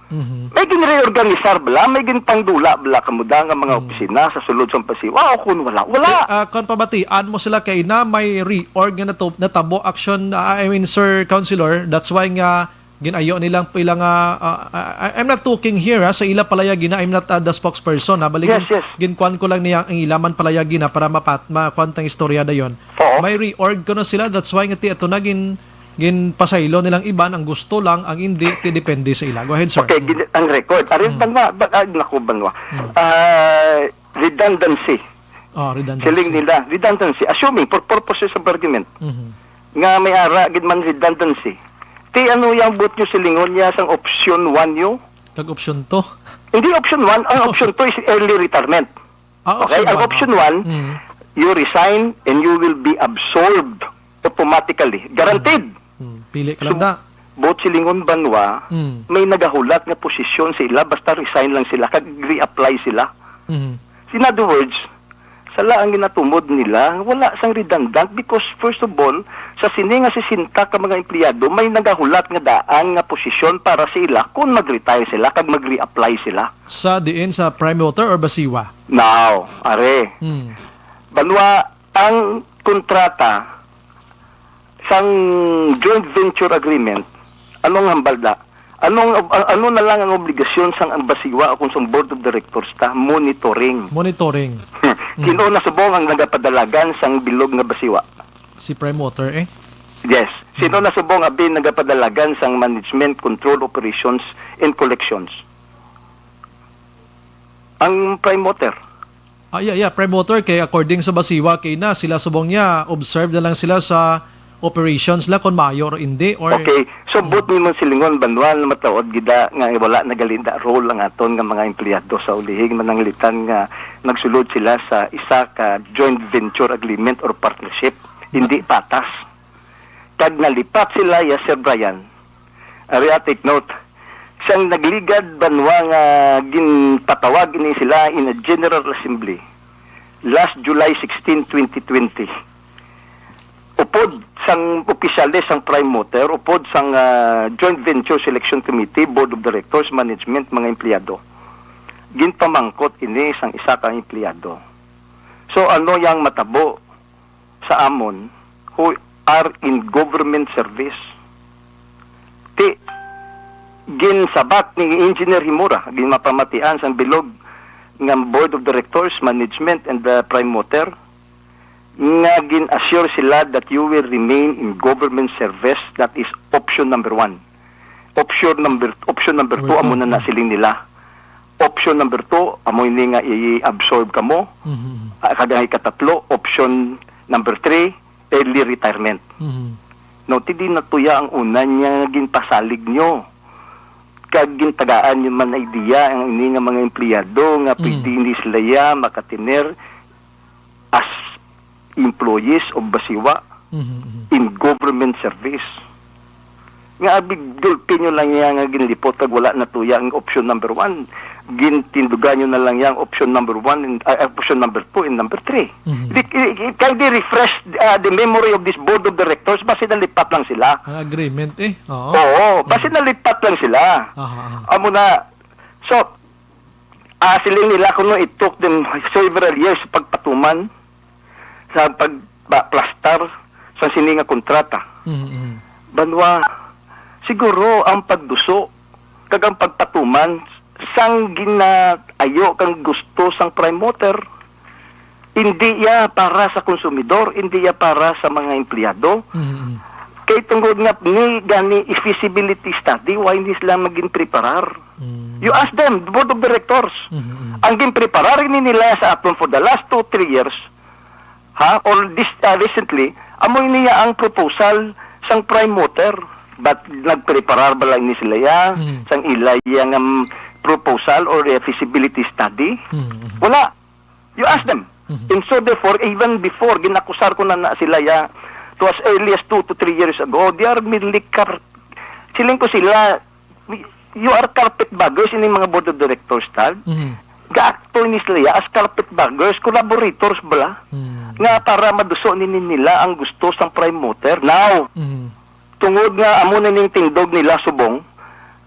Mhm. May ginreorganisar bala, may ginpangdula bala kamo da nga mga Mm. opisina sa sulod sa Pasiwa, o kung wala, wala. Eh, ah, kung pabatian mo sila kay na may reorg nga nato-, natabo action, ah, I mean, Sir Councilor, that's why nga ginayo nilang pila nga, ah, ah, I-, I'm not talking here, ha, sa ila palayagi na, I'm not, ah, the spokesperson, ha, bali Yes, gin-, yes. ginkuan ko lang niya ang ila man palayagi na para mapat-, makuan tang istorya dayon. Oo. May reorg kuno sila, that's why nga ti ato na gin-, ginpasaylo nilang iban, ang gusto lang, ang hindi, ti depende sa ila. Go ahead, sir. Okay, Mm. gid-, ang record. Arin Mm. banwa, ba, ah, naku, banwa. Mm. Ah, redundancy. Oh, redundancy. Siling nila, redundancy. Assuming, for purposes of argument, Mhm. nga may ara gid man redundancy. Ti ano yang buot nyo silingon niya sang option one nyo? Kag option two. Hindi option one. Ang Oh. option two is early retirement. Ah, Okay, option ang one, option ah. one, Mm. you resign and you will be absolved automatically. Guaranteed. Mm. Mm. Pili ka So, lang da. buot silingon banwa, Mm. may nagahulat nga posisyon sa ila, basta resign lang sila, kag reapply sila. Mm. In other words, Sala ang ginatumod nila, wala sang redundant because, first of all, sa sini nga sesenta ka mga empleyado, may nagahulat nga daan nga posisyon para sa ila kung mag-retire sila kag mag-reapply sila. Sa diin, sa Prime Water or Basiwa? Now, are, Hmm. banwa ang kontrata sang joint venture agreement, anong hambal da? Anong, a-, ano na lang ang obligasyon sang ang Basiwa o kung sang board of directors ta? Monitoring. Monitoring. Sino na subong ang nagapadalagan sang bilog nga Basiwa? Si Prime Water, eh. Yes. Sino na subong abi nagapadalagan sang management, control, operations, and collections? Ang Prime Water. Ah, yeah, yeah, Prime Water, kay according sa Basiwa, kay na sila subong niya, observe na lang sila sa operations la kung maayo or hindi, or Okay. So, Hmm. buot nimo silingon, banwa na mataod gida nga wala nagalinda role ang aton nga mga empleyado sa ulihig mananglitan nga nagsulod sila sa isa ka joint venture agreement or partnership. Hindi patas. Kag nalipat sila, ya, Sir Brian. Ari, ah, take note. Sang nagligad banwa nga ginpatawag ini sila in a General Assembly last July sixteen, twenty twenty. Upod sang opisyales sang Prime Water, upod sang, ah, Joint Venture Selection Committee, Board of Directors, Management, mga empleyado. Ginpamangkot ini sang isa ka empleyado. So, ano yang matabo sa amon who are in government service? Ti, ginsabat ni Engineer Himura, ginmapamatian sang bilog nga Board of Directors, Management, and the Prime Water, nga gin-assure sila that you will remain in government service. That is option number one. Option number, option number two, Wait, amo na na wait. siling nila. Option number two, amo ini nga i-absorb kamo, Mhm. ah, kag ang ikatatlo, option number three, early retirement. Mhm. No, ti di natuya ang una niya nga ginpasalig nyo. Kag gintagaan nyo man idea ang ini nga mga empleyado nga Mm. pwede ni sila ya makatiner as employees of Basiwa Mhm, mhm. in government service. Nga abig gulpi nyo lang niya nga ginlipot kag wala natuya ang option number one. Gintindugan nyo na lang yang option number one and, ah, option number two and number three. Mhm. Di, i-, i-, kindly refresh, ah, the memory of this board of directors. Basi nalipat lang sila. Ang agreement, eh. Oo. Oo, basi Mhm. nalipat lang sila. Aha, aha. Amo na, so, ah, siling nila kuno it took them several years pagpatuman sa pagplastar sa sini nga kontrata. Mhm, mhm. Banwa, siguro ang pagduso kag ang pagpatuman sang ginaayo kang gusto sang Prime Water, hindi iya para sa konsumidor, hindi iya para sa mga empleyado. Mhm, mhm. Kay tungod nga ni gani i-feasibility study, why ni sila magin preparar? Mm. You ask them, the board of directors. Mhm, mhm. Ang ginpreparar ni nila sa aton for the last two, three years, ha, or this, ah, recently, amo niya ang proposal sang Prime Water. But nagpreparar ba lang ni sila ya Mhm. sang ila ya nga, mm, proposal or, eh, feasibility study? Mhm, mhm. Wala. You ask them. Mhm. And so therefore, even before, ginakusar ko na, na sila ya to as early as two to three years ago, they are merely car-, siling ko sila, "You are carpetbaggers," ini mga board of directors, tal. Mhm. Gaakto ni sila ya as carpetbaggers, collaborators bala, Mhm. nga para maduso nini nila ang gusto sang Prime Water. Now, Mhm. tungod nga amo na ning tindog nila subong,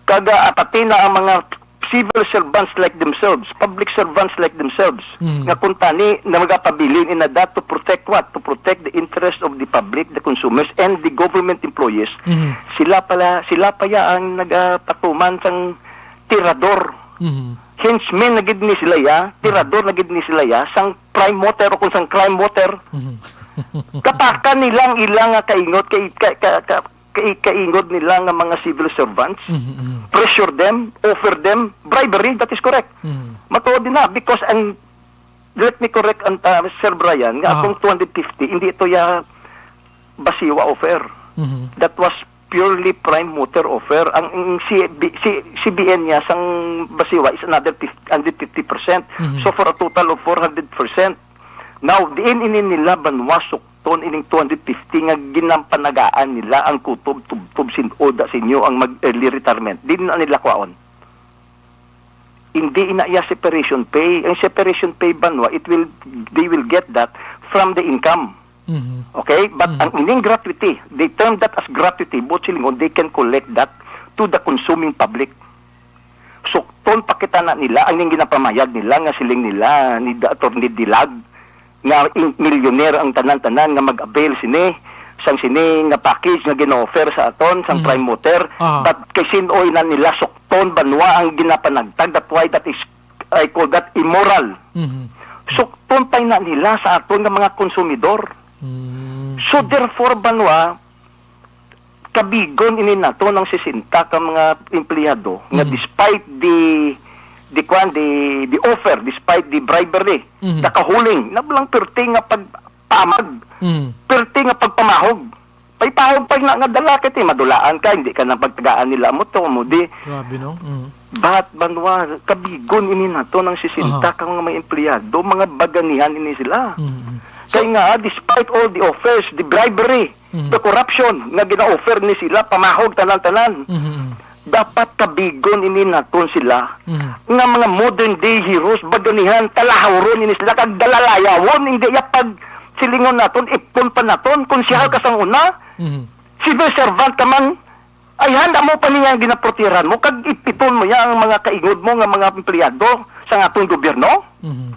kag, ah, pati na ang mga civil servants like themselves, public servants like themselves, Mhm. nga kuntani na magapabilin in that to protect what? To protect the interest of the public, the consumers, and the government employees. Mhm. Sila pala, sila pa ya ang nagapatuman sang tirador. Mhm. Henchmen na gid ni sila ya, tirador na gid ni sila ya, sang Prime Water o kung sang Crime Water. Mhm. Katakan nila ang ilang nga kaingot, kay, ka, ka, ka, kai-, kaingod nila nga mga civil servants, Mhm, mhm. pressure them, offer them bribery, that is correct. Mhm. Matuod din na, because ang, let me correct, ang, ah, Sir Brian, nga Aha. akong two hundred fifty, hindi ito ya Basiwa offer. Mhm. That was purely Prime Water offer. Ang, ang C B, C-, C B N niya sang Basiwa is another fifty, hundred fifty percent. Mhm. So, for a total of four hundred percent. Now, diin ini nila banwa sukton ining two hundred fifty nga ginampanagaan nila ang kutob, tubtob, sin-, oda sa inyo ang mag-early retirement? Di na nila kwaon. Hindi ina iya separation pay. Ang separation pay, Banwa, it will, they will get that from the income. Mhm. Okay? But Mhm. ang ining gratuity, they term that as gratuity, buot silingon, they can collect that to the consuming public. Sukton pa kita na nila, ang ning ginapamayad nila nga siling nila ni Da-, Attorney Dilag, nga in-, millionaire ang tanan-tanan nga mag-avail sini, sang sini nga package nga gina-offer sa aton, sang Mhm. Prime Water, Aha. but kay sin-o ina nila sukton, Banwa, ang ginapanagtag, that why that is, I call that immoral. Mhm. Sukton pa ina nila sa aton nga mga konsumidor. Mm. So therefore, Banwa, kabigon ini naton ang sesenta ka mga empleyado nga Mhm. despite the, the kwan, the, the offer, despite the bribery, Mhm. nakahuling, nabalang perti nga pagpamag, Mhm. perti nga pagpamahog. Paypahog pa nga, nga dala kay ti madulaan ka, hindi ka nang pagtagaan nila mo to, mo di. Grabe, no? Mhm. But, Banwa, kabigon ini naton ang sesenta Aha. ka mga, mga empleyado, mga baganihan ini sila. Mhm. Kay So nga, despite all the offers, the bribery, Mhm. the corruption nga gina-offer ni sila, pamahog tanan-tanan. Mhm, mhm. Dapat kabigon ini naton sila Mhm. nga mga modern day heroes, baganihan, talahawron ini sila, kag dalalayawon, hindi ya pag silingon naton, ipon pa naton, konsehal Mhm. ka sang una, Mhm. civil servant ka man, ay handa mo pa niya ang ginaportiran mo, kag ipiton mo ya ang mga kaingod mo nga mga empleyado sa atong gobyerno. Mhm.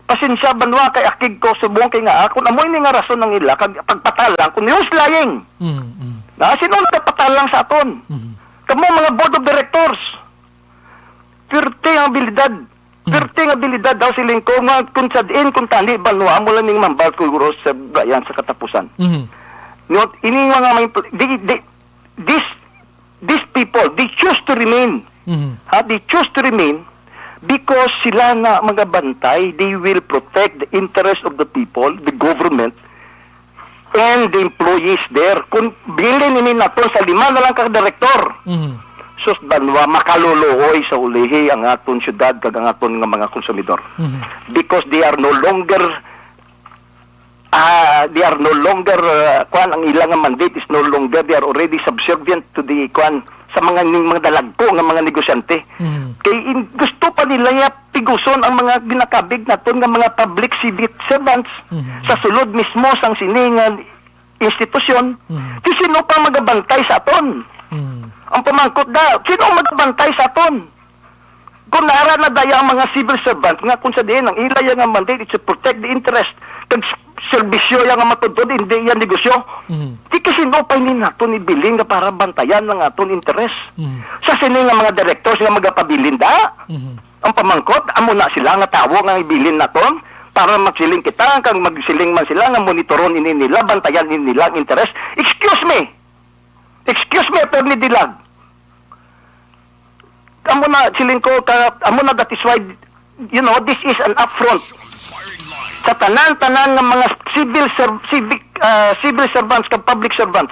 Pasensya, Banwa, kay akig ko subong kay nga, ah, kung amo ini nga rason ang ila, kag pagpatalang, kung he was lying. Mm, mm. Na, sino nagpatalang sa aton? Mm. Kamo, mga board of directors. Pirte ang abilidad. Mm. Pirte ang abilidad daw, siling ko, nga kung sa diin, kung tani, Banwa, amo lang ning mambal ko, guro, sa bayan sa katapusan. Mm. No, ini mga may, di, di, this, these people, they choose to remain. Mhm. Ha, they choose to remain because sila na magabantay, they will protect the interest of the people, the government, and the employees there. Kung bilin ini naton sa lima na lang ka direktor, Mhm. sus, Banwa, makaluluoy sa ulihi ang aton syudad kag ang aton nga mga konsumidor. Mhm. Because they are no longer ah, they are no longer, ah, kwan, ang ilang nga mandate is no longer, they are already subservient to the, kwan, sa mga ning, mga dalagko nga mga negosyante. Mm. Kay in, gusto pa nila nga piguson ang mga ginakabig naton nga mga public civic servants Mm. sa sulod mismo sang sini nga institusyon. Mm. Kay sino pa magabantay sa aton? Mm. Ang pamangkot da, sino ang magabantay sa aton? Kung nara na daya ang mga civil servant nga kung sa diin ang ila ya nga mandate is to protect the interest kag s-, serbisyo ya nga matudtod, hindi ya negosyo. Mhm. Di kasi no pa ini naton ibilin nga para bantayan ang aton interest. Mhm. Sa sini nga mga directors nga magapabilin da, Mhm. ang pamangkot, amo na sila nga tawo nga ibilin naton para magsiling kita, kag magsiling man sila nga monitoron ini nila, bantayan ini nila ang interest. Excuse me! Excuse me, Attorney Dilag. Amo na, siling ko, ka, amo na, that is why, you know, this is an affront sa tanan-tanan nga mga civil serv-, civic, ah, civil servants kag public servants.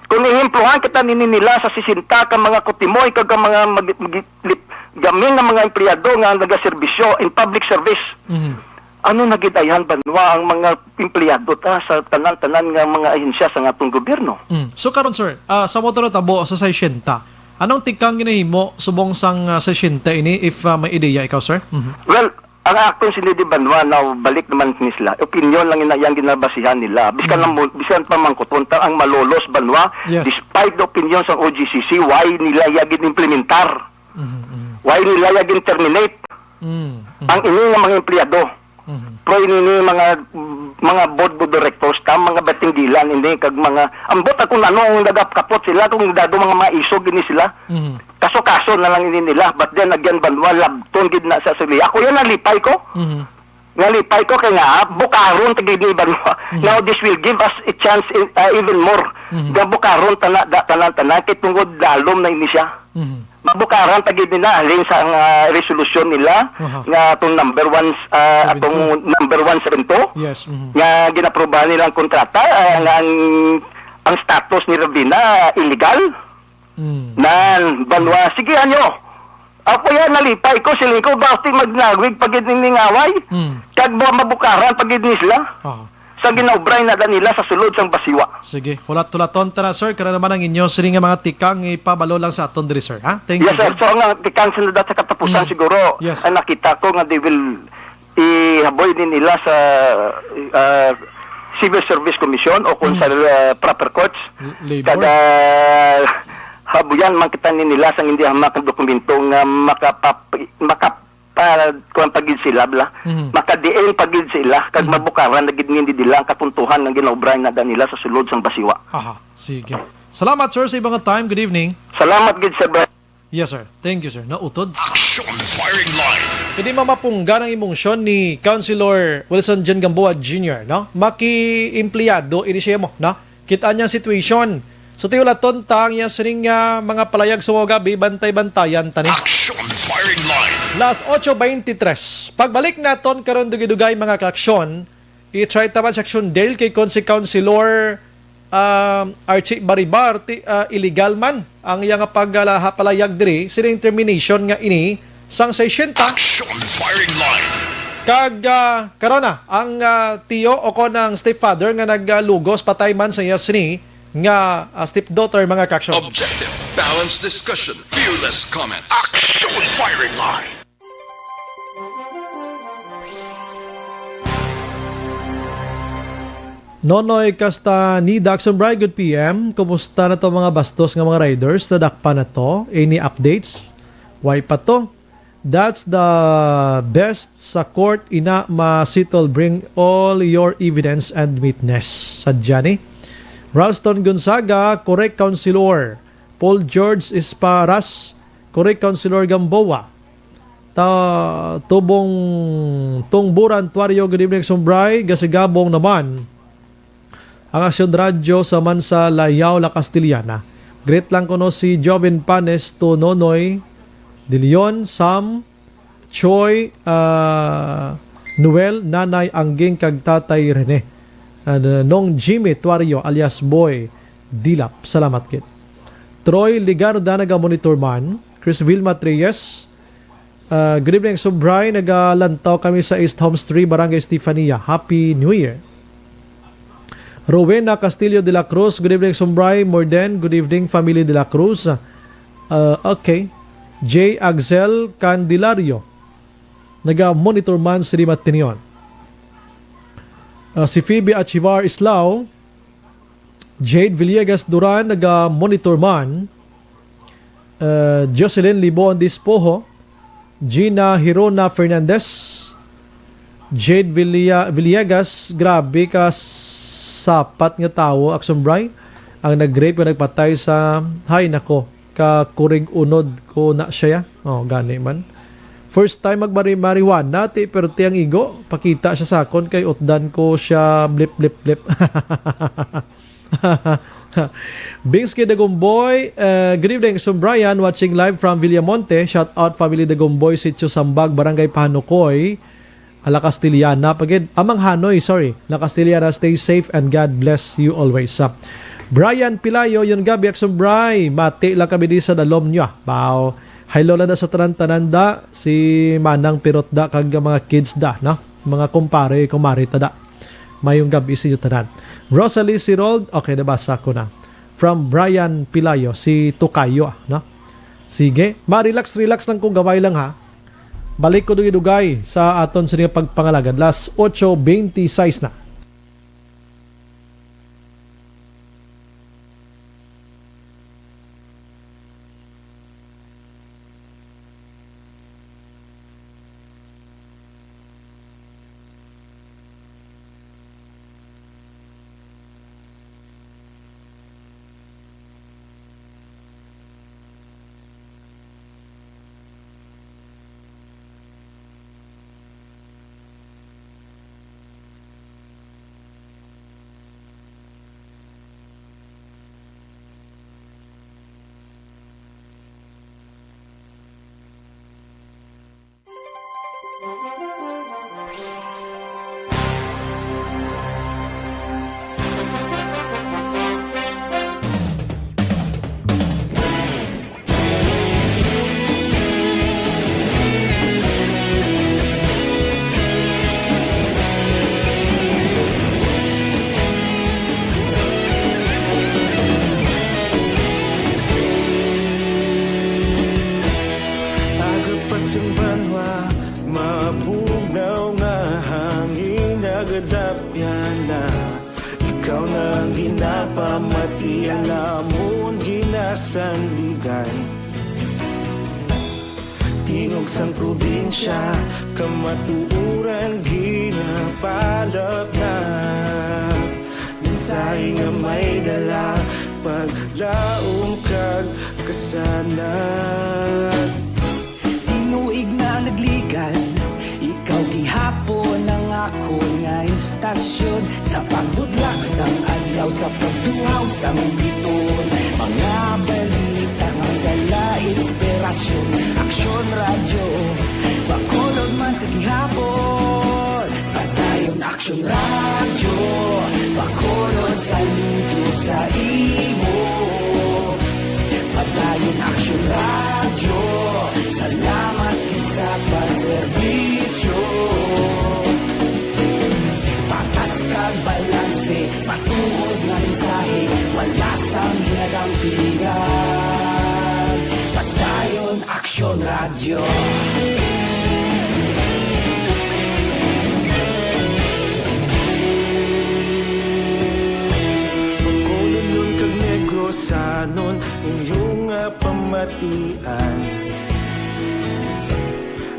Kung ihemplohan kita nini nila sa sesenta ka mga kutimoy kag ka mga mag-, mag-, lip-, gamin nga mga empleyado nga nagaserbisyo in public service, Mhm. ano na gid ayhan, Banwa, ang mga empleyado ta sa tanan-tanan nga mga ahensya sa atong gobyerno? Mm. So karon, sir, ah, sa mo to natabo sa sesenta, anong tikang ginahimo subong sang, ah, sesenta ini, if, ah, may ideya ikaw, sir? Mhm. Well, ang akon sini, di, Banwa, na balik naman ni sila. Opinyon lang ina yang ginabasihan nila. Biskan Mm. ang mo-, biskan pa mangkuton ta ang malolos, Banwa, Yes. despite the opinion sang O G C C, why nila ya gin-implementar? Mhm, mhm. Why nila ya gin-terminate Mm, mhm. ang ini nga mga empleyado? Mhm. Pero ini ni mga, mga board of directors ta, mga batinggilan ini, kag mga, ambot ako na ano ang nagapkapot sila kung dado mga maisog ini sila. Mhm. Kaso-kaso na lang ini nila. But then again, Banwa, labton gid na sa suli. Ako yan, nalipay ko. Mhm. Nalipay ko kay nga, ah, bukaron ta gid ni, Banwa. Mhm. Now this will give us a chance, eh, ah, even more. Mhm. Nga bukaron tana, da, tanan-tanan, kay tungod lalom na ini siya. Mhm. Mabukaran ta gid nila halin sa, ah, resolusyon nila Aha. nga atong number one, ah, Seven two. atong number one seven two, Yes, mhm. nga ginaprobahan nila ang kontrata, ah, nga ang, ang status ni Robina, ah, illegal. Mm. Nan, Banwa, sige, ano? Ako yan, nalipay ko, siling ko, basti magnagwig pa gid ning away. Mm. Kag bu-, mabukaran pa gid ni sila. Oo. sang ginaobra na nila sa sulod sang Basiwa. Sige, hulat-hulaton ta na, sir. Kana naman ang inyo sini nga mga tikang ipabalo lang sa aton diri, sir, ha? Thank Yes, you, sir. sir. So, ang tikang sa nadat sa katapusan Mm. siguro, Yes. ang nakita ko nga they will ihaboy din nila sa, ah, Civil Service Commission o kung Mm. sa, ah, proper courts. L-, labor. Kada habuyan man kita ni nila sang hindi hamak ang dokumento nga makapap-, makap-, pa, kuwan pa gid sila, bla. Mhm. Makadiin pa gid sila, kag Mhm. mabukaran na gid nindi nila ang katuntuhan nga ginaobra na nila sa sulod sang Basiwa. Aha, sige. Salamat, sir, sa ibang time. Good evening. Salamat gid, sir. Yes, sir. Thank you, sir. Nautod. Action firing line. Hindi mamapunggan ang emosyon ni Councilor Wilson John Gamboa Junior, no? Maki-empleyado ini siya mo, no? Kita niya ang situation. So, tiulaton ta ang iya sining, ah, mga palayag sa mga gabi, bantay-bantayan tani. Action firing line. Las ocho veintitrés. Pagbalik naton karon dugay-dugay, mga kaaksyon, i-try ta man sa action Dale kay kon si Councilor, ah, Archie Baribar, ti-, ah, illegal man ang iya nga pag-, ah, palayag diri, sining termination nga ini sang sesenta. Action firing line. Kag, ah, karon na, ang, ah, tiyo o kon ang stepfather nga naglugos patay man sa iya sini nga, ah, stepdaughter, mga kaaksyon. Objective, balanced discussion, fearless comments. Action firing line. Nonoy Castaneda, Action Bright, good P M. Kumusta na to mga bastos nga mga riders? Nadakpan na to? Any updates? Why pa to? That's the best sa court, ina, ma-settle. Bring all your evidence and witness. Sadya ni. Ralston Gonzaga, correct, Councilor. Paul George Esparas, correct, Councilor Gamboa. Ta-, Tubong Tungburan Tuario, good evening, Sumbray. Gasigabong naman ang Aksyon Radyo sa Mansa, Layao, La Castellana. Greet lang kuno si Joven Panes to Nonoy De Leon, Sam, Choi, ah, Noel, Nanay Angging, kag Tatay Rene. Ah, Nong Jimmy Tuario alias Boy Dilap. Salamat gid. Troy Ligarda, naga-monitor man. Chris Vilma Reyes, Uh, good evening, Subray. Nagalantaw kami sa East Homes Three, Barangay Estefania. Happy New Year. Rowena Castillo de la Cruz, good evening, Subray. Morden, good evening, family de la Cruz. Uh, okay. J Axel Candelario, naga-monitor man sa Limatinion. Uh, si Phoebe Achivar Islao, Jade Villegas Duran, naga-monitor man. Uh, Jocelyn Libon Dispoho, Gina Hirona Fernandez, Jade Villa-, Villegas, grabe ka sapat nga tawo, Akson Bray, ang nag-rape nga nagpatay sa, hay nako, ka kurig unod ko na siya. Oh, gani man. First time magmari-, marijuana, ti, pero ti ang igo, pakita siya sa akon kay utdan ko siya, blip, blip, blip. Bingsky Dagumboy, uh, good evening, Sir Brian, watching live from Villamonte. Shout out, family Dagumboy, Sitio Sambag, Barangay Pahanukoy, La Castellana. Pagid, Amang Hanoy, sorry. La Castellana, stay safe and God bless you always. Uh, Brian Pilayo, yun gabi, Aksyon Bray. Mati lang kami di sa dalom nyo, ah. Wow. Hello lang da sa tanan-tanan da. Si Manang Pirot da, kag mga kids da, no? Mga kumpare, kumare ta da. Mayong gabi sa inyo tanan. Rosalie Sirold, okay, nabasa ko na. From Brian Pilayo, si Tokayo, ah, no? Sige, ma-relax, relax lang kung gamay lang, ha. Balik ko dugay-dugay sa aton sa pagpangalagad. Las ocho veintiséis na. Sanligan. Tingog sang probinsya, kamatuoran ginapalapnag. Mensahe nga may dala, paglaom kag kasanag. Tinuig na nagligan, ikaw gihapon ang akon nga istasyon. Sa pagbutlak sang adlaw, sa pagtuhaw sang biton, mga balita nga dala inspirasyon. Aksyon Radyo, Bacolod man sa gihapon. Padayon Aksyon Radyo, Bacolod, saludo sa imo. Padayon Aksyon Radyo, salamat gid sa pagserbisyo. Patas kag balanse, matuod nga mensahe, wala sang ginadampigan. Padayon Aksyon Radyo. Bacolodnon kag Negrosanon, inyo nga pamatian.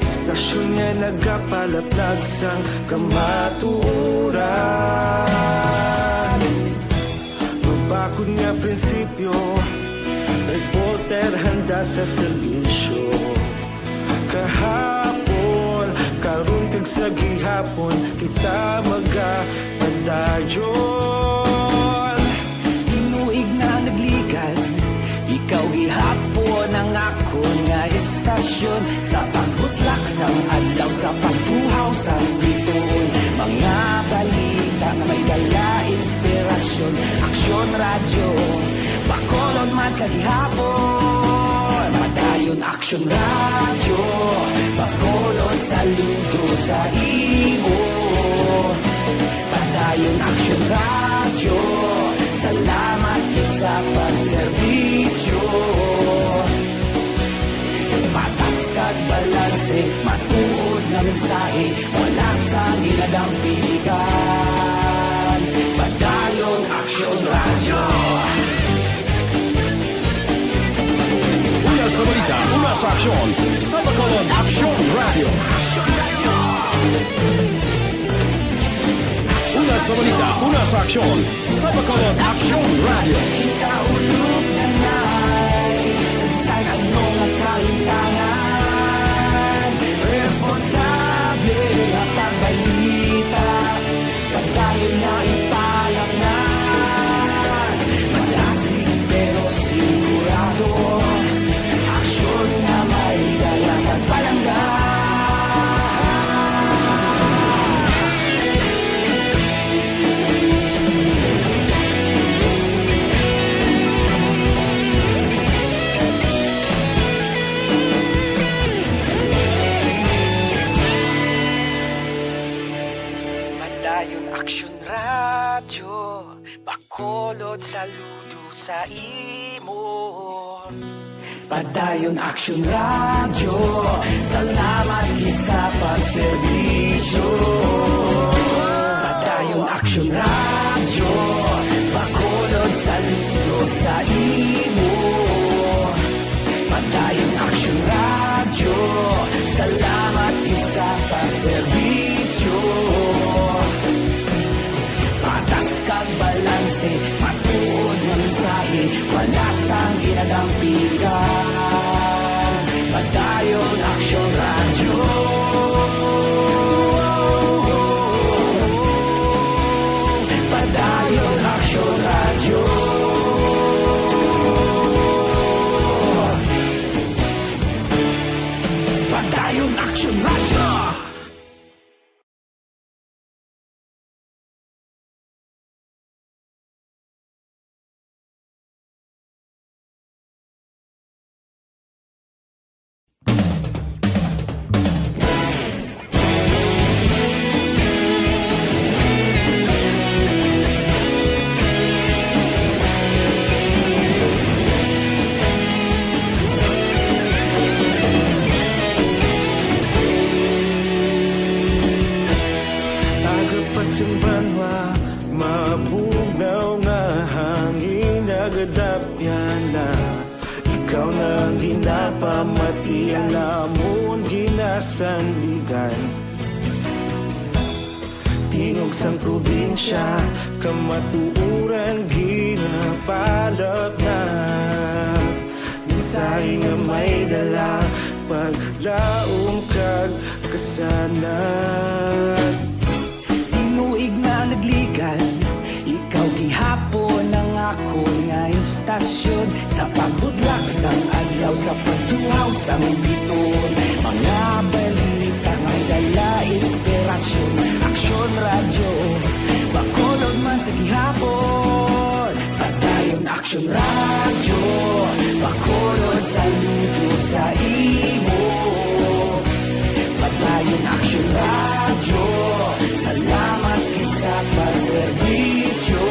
Istasyon nga nagapalaplag sang kamatuoran. Mabakod nga prinsipyo, reporter handa sa serbisyo. Kahapon, karon kag sa gihapon, kita magapadayon. Tinuig na nagligan, ikaw gihapon ang akon nga istasyon. Sa pagbutlak sang adlaw, sa pagtuhaw sang biton, mga balita nga may dala inspirasyon. Aksyon Radyo, Bacolod man sa gihapon. Padayon Aksyon Radyo, Bacolod, saludo sa imo. Padayon Aksyon Radyo, salamat gid sa pagserbisyo. Patas kag balanse, matuod nga mensahe, wala sang ginadampigan. Padayon Aksyon Radyo. Una sa balita, una sa aksyon, sa Bacolod Aksyon Radyo. Una sa balita, una sa aksyon, sa Bacolod Aksyon Radyo. Kita ulog na nay, sa bisan ano nga kahimtangan, responsable nga pagbalita. Padayon na ipalapngan, madasig pero sigurado, aksyon nga may dala kag palangga. Padayon Aksyon Radyo, Bacolod, saludo sa imo. Padayon Aksyon Radyo, salamat gid sa pagserbisyo. Padayon Aksyon Radyo, Bacolod, saludo sa imo. Padayon Aksyon Radyo, salamat gid sa pagserbisyo. Patas kag balanse, matuod nga mensahe, wala sang ginadampigan. Padayon Aksyon Radyo. Padayon Aksyon Radyo. Padayon Aksyon Radyo. Mati ang namon ginasandigan. Tingog sang probinsya, kamatuoran ginapalapnag. Mensahe nga may dala, paglaom kag kasanag. Tinuig nga nagligad, ikaw gihapon ang akon nga istasyon. Sa pagbudlak sang adlaw, sa pagtuhaw sang biton, mga balita may dala inspirasyon. Aksyon Radyo, Bacolod man sa gihapon. Padayon Aksyon Radyo, Bacolod, saludo sa imo. Padayon Aksyon Radyo, salamat gid sa pagserbisyo.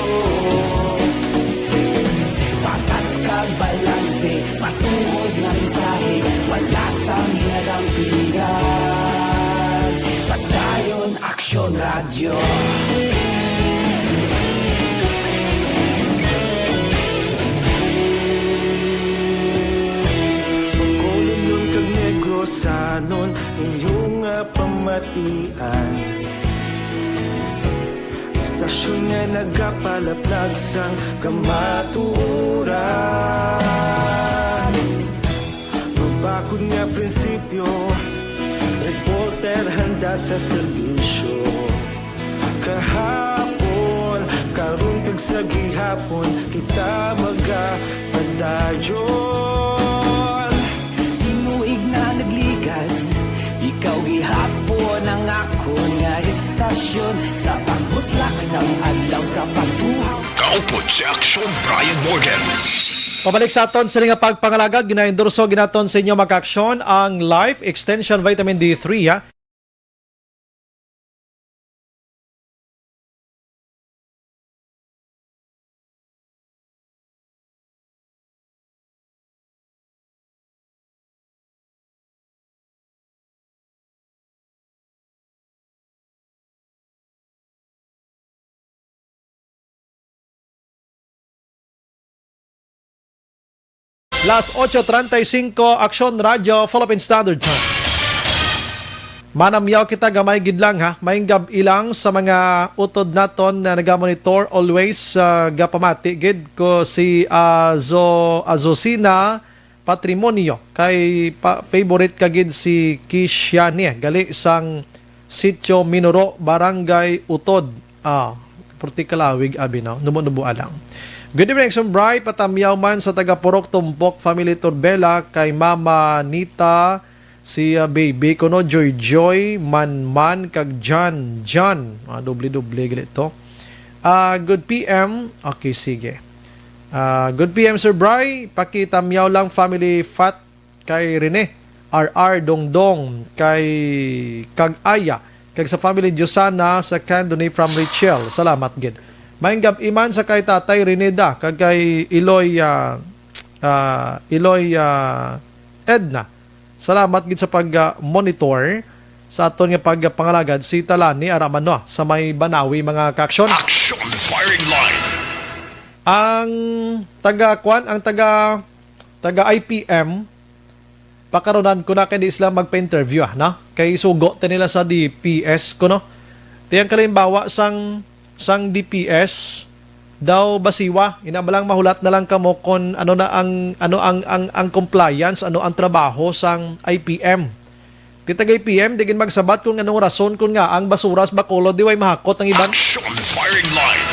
Patas kag balanse, matuod nga mensahe, wala sang ginadampigan. Padayon Aksyon Radyo. Bacolodnon kag Negrosanon, inyo nga pamatian. Istasyon nga nagapalaplag sang kamatuoran. Mabakod nga prinsipyo, reporter handa sa serbisyo. Kahapon, karon kag sa gihapon, kita magapadayon. Tinuig nga nagligad, ikaw gihapon ang akon nga istasyon. Sa pagbutlak sang adlaw, sa pagtuhaw. Kaupod si Aksyon, Brian Morgan. Pabalik sa aton sini nga pagpangalagad, ginaendorso ginaton sa inyo, mga kaaksyon, ang Life Extension Vitamin D three, ha? Las ocho treinta y cinco, Aksyon Radyo, Philippine Standard Time. Manamyaw kita gamay gid lang, ha. Maayong gab-i lang sa mga utod naton na nagamonitor, always, ah, gapamati gid ko si Azo-, Azosina Patrimonio, kay pa-, favorite ka gid si Kishani, gali sang Sitio Minuro, Barangay Utod. Ah, Purti Kalawig, abi, no? Nubo-nubo lang. Good evening, Sumbray. Patamyaw man sa taga Purok Tumpok, Family Turbela, kay Mama Nita, si, ah, Baby, kuno Joy Joy, Man Man, kag Jan Jan. Ah, doble-doble gali to. Ah, good P M. Okay, sige. Ah, good P M, Sir Bry. Pakitamyaw lang, family Fat, kay Rene, R R, Dongdong, kay, kag Aya, kag sa family Diosana, sa Candoni from Richel. Salamat gid. Maayong gab-i man sa kay Tatay Rene da, kag kay Iloy, ah, ah, Iloy, ah, Edna. Salamat gid sa pag, ah, monitor sa aton nga pagpangalagad. Si Talani, ara man, no, sa may Banawi, mga kaaksyon. Action Firing Line. Ang taga, kwan, ang taga, taga I P M, pakarunan ko na kay di sila magpa-interview, ah, no? Kay sugo ta nila sa D P S ko, no? Ti ang kalimbawa sang, sang D P S daw basiwa, ina ba lang mahulat na lang kamo kon ano na ang, ano ang, ang, ang compliance, ano ang trabaho sang I P M. Ti taga I P M, di gid magsabat kung anong rason kung nga ang basura sa Bacolod di way mahakot ang iban. Action Firing Line.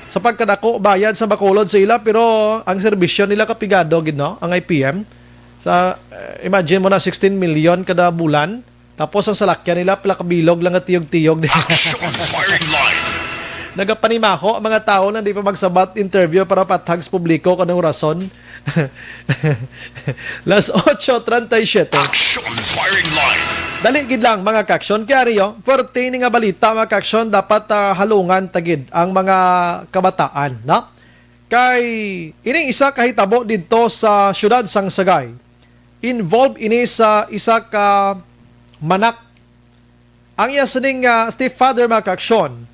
Sa pagkadako, bayad sa Bacolod sa ila, pero ang serbisyo nila kapigado gid, no, ang I P M. Sa, eh, imagine mo na, sixteen million kada bulan, tapos ang salakyan nila, pila ka bilog lang nga tiyog-tiyog. Action Firing Line. Nagapanimaho ang mga tawo na di pa magsabat interview para patag sa publiko kung anong rason. Las ocho treinta y siete. Action Firing Line. Dali gid lang, mga kaaksyon. Kaya niyo, pertaining nga balita, mga kaaksyon, dapat, ah, halungan ta gid ang mga kabataan, no? Kay ining isa ka hitabo didto sa siyudad sang Sagay. Involved ini sa isa ka manak. Ang iya sining, ah, stepfather, mga kaaksyon,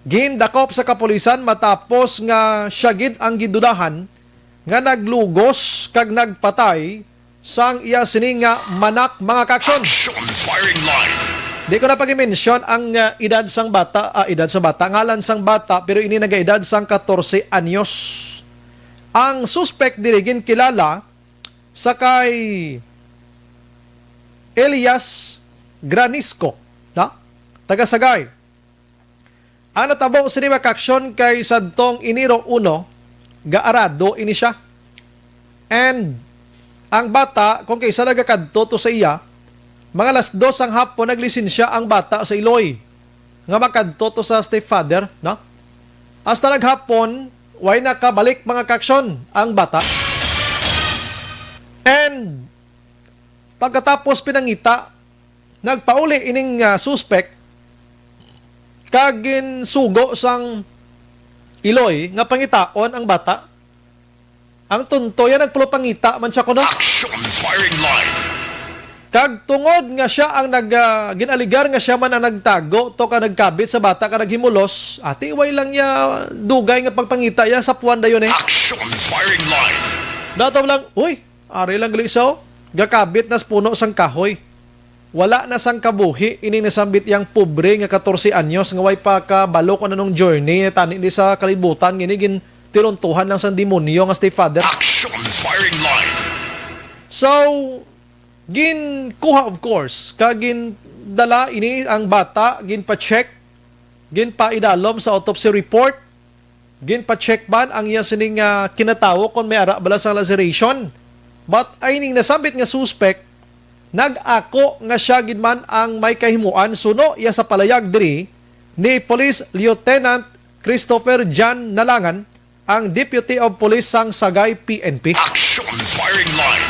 gindakop sa kapulisan matapos nga siya gid ang gidudahan nga naglugos kag nagpatay sang iya sini nga manak, mga kaaksyon. Action firing line. Di ko na pag-mention ang, ah, edad sang bata, ah, edad sa bata, ngalan sang bata, pero ini nagaedad sang katorse anyos. Ang suspek diri ginkilala sa kay Elias Granisco, na? Taga Sagay. Ang natabo sini, mga kaaksyon, kay sadtong Enero uno, gaarado ini siya. And ang bata, kung kaisa nagakadto to sa iya, mga alas dos ang hapon, naglisensya ang bata sa Iloy nga makadto to sa stepfather, no? Hasta naghapon, way nakabalik, mga kaaksyon, ang bata. And pagkatapos pinangita, nagpauli ining, ah, suspek kag ginsugo sang Iloy nga pangitaon ang bata. Ang tunto, ya nagpulopangita man siya kuno. Action firing line. Kag tungod nga siya ang nag, ah, gin-alegar nga siya man ang nagtago to ka nagkabit sa bata ka naghimulos, ati way lang niya dugay nga pagpangita ya sa puwan dayon eh. Action firing line. Dato lang, uy, ari lang gali siya, oh. Gakabit nas puno sang kahoy. Wala na sang kabuhi ining nasambit yang pobre nga katorse anyos nga way pa kabalo kon anong journey na tani di sa kalibutan, gini gintiruntuhan lang sang demonyo nga stepfather. Action firing line. So, ginkuha, of course, kag gindala ini ang bata, ginpa-check, ginpaidalom sa autopsy report, ginpa-check man ang iya sining, ah, kinatawo kon may ara bala sang laceration. But ay ning nasambit nga suspek, nag-ako nga siya gid man ang may kahimuan suno iya sa palayag diri ni Police Lieutenant Christopher John Nalangan, ang Deputy of Police sang Sagay P N P. Action firing line.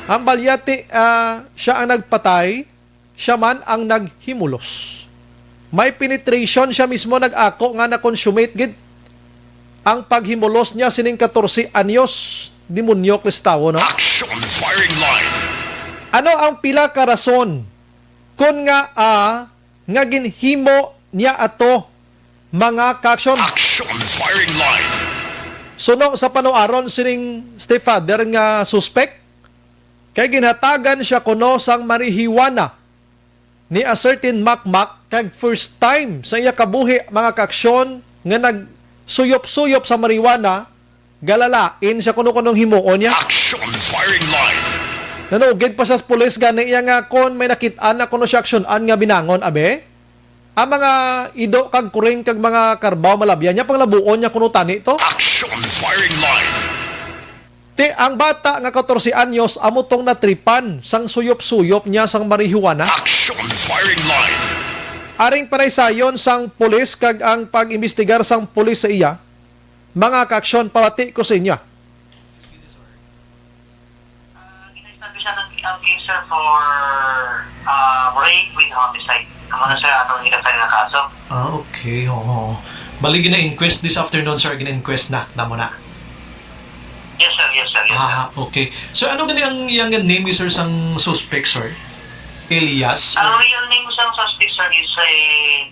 Ang balyati, ah, siya ang nagpatay, siya man ang naghimulos. May penetration, siya mismo nag-ako nga na-consummate gid ang paghimulos niya sining katorse anyos, demonyo Kristawo, no? Action firing line. Ano ang pila ka rason kun nga, ah, nga ginhimo niya ato, mga kaaksyon? Action firing line. Suno sa panuaron sining stepfather nga suspek, kay ginhatagan siya kuno sang marijuana ni a certain Makmak, kag first time sa iya kabuhi, mga kaaksyon, nga nagsuyop-suyop sa marijuana, galalain siya kuno kunong himuon niya. Action firing line. Nanugid pa sa pulis gani iya nga kon may nakit-an na kuno siya aksyon-an nga binangon, abi. Ang mga ido kag kuring kag mga karbaw malabyan niya, panglabuon niya kuno tani to. Action firing line. Ti ang bata nga katorse anyos amo tong natripan sang suyop-suyop niya sang marijuana. Action firing line. Aring panaysayon sang pulis kag ang pag-imbestigar sang pulis sa iya, mga kaaksyon, pabati ko sa inyo. Ah, gina-establish ang, ang case, sir, for, ah, rape with homicide. Amo na, sir, atong gina-file nga kaso. Ah, okay. Oo. Bali, gina-inquest this afternoon, sir. Gina-inquest na. Namo na. Yes, sir. Yes, sir. Yes, sir. Ah, okay. Sir, ano gani ang iyang name, sir, sang suspect, sir? Elias, sir? Ang real name sang suspect, sir, is, eh,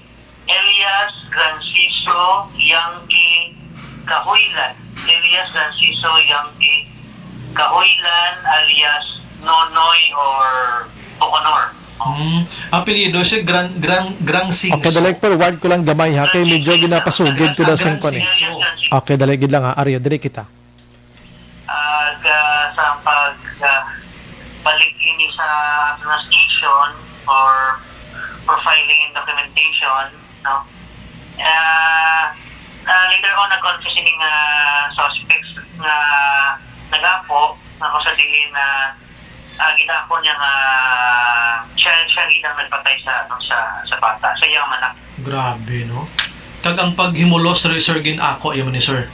Elias Granciso Yangki Kahoylan. Elias Granciso Yangki Kahoylan alias Nonoy or Bukonor. Hmm, apelyido siya Gran-, Gran-, Grangsingso. Okay, dali, forward ko lang gamay, ha, kay medyo ginapasugid ko daw sing kwan, eh. Granciso. Okay, dali gid lang, ha. Ario, diri kita. Ag, ah, sa pag, ah, balik ini sa aton station for profiling and documentation, no? Ah, ah, later on, nag-confess ini nga suspects nga nag-ako, nga kung sa diin na, ah, gid-ako niya nga siya, siya gid ang nagpatay sa, ano, sa, sa bata, sa iyang anak. Grabe, no? Kag ang paghimulos, sir, sir, gin-ako iya man ni sir.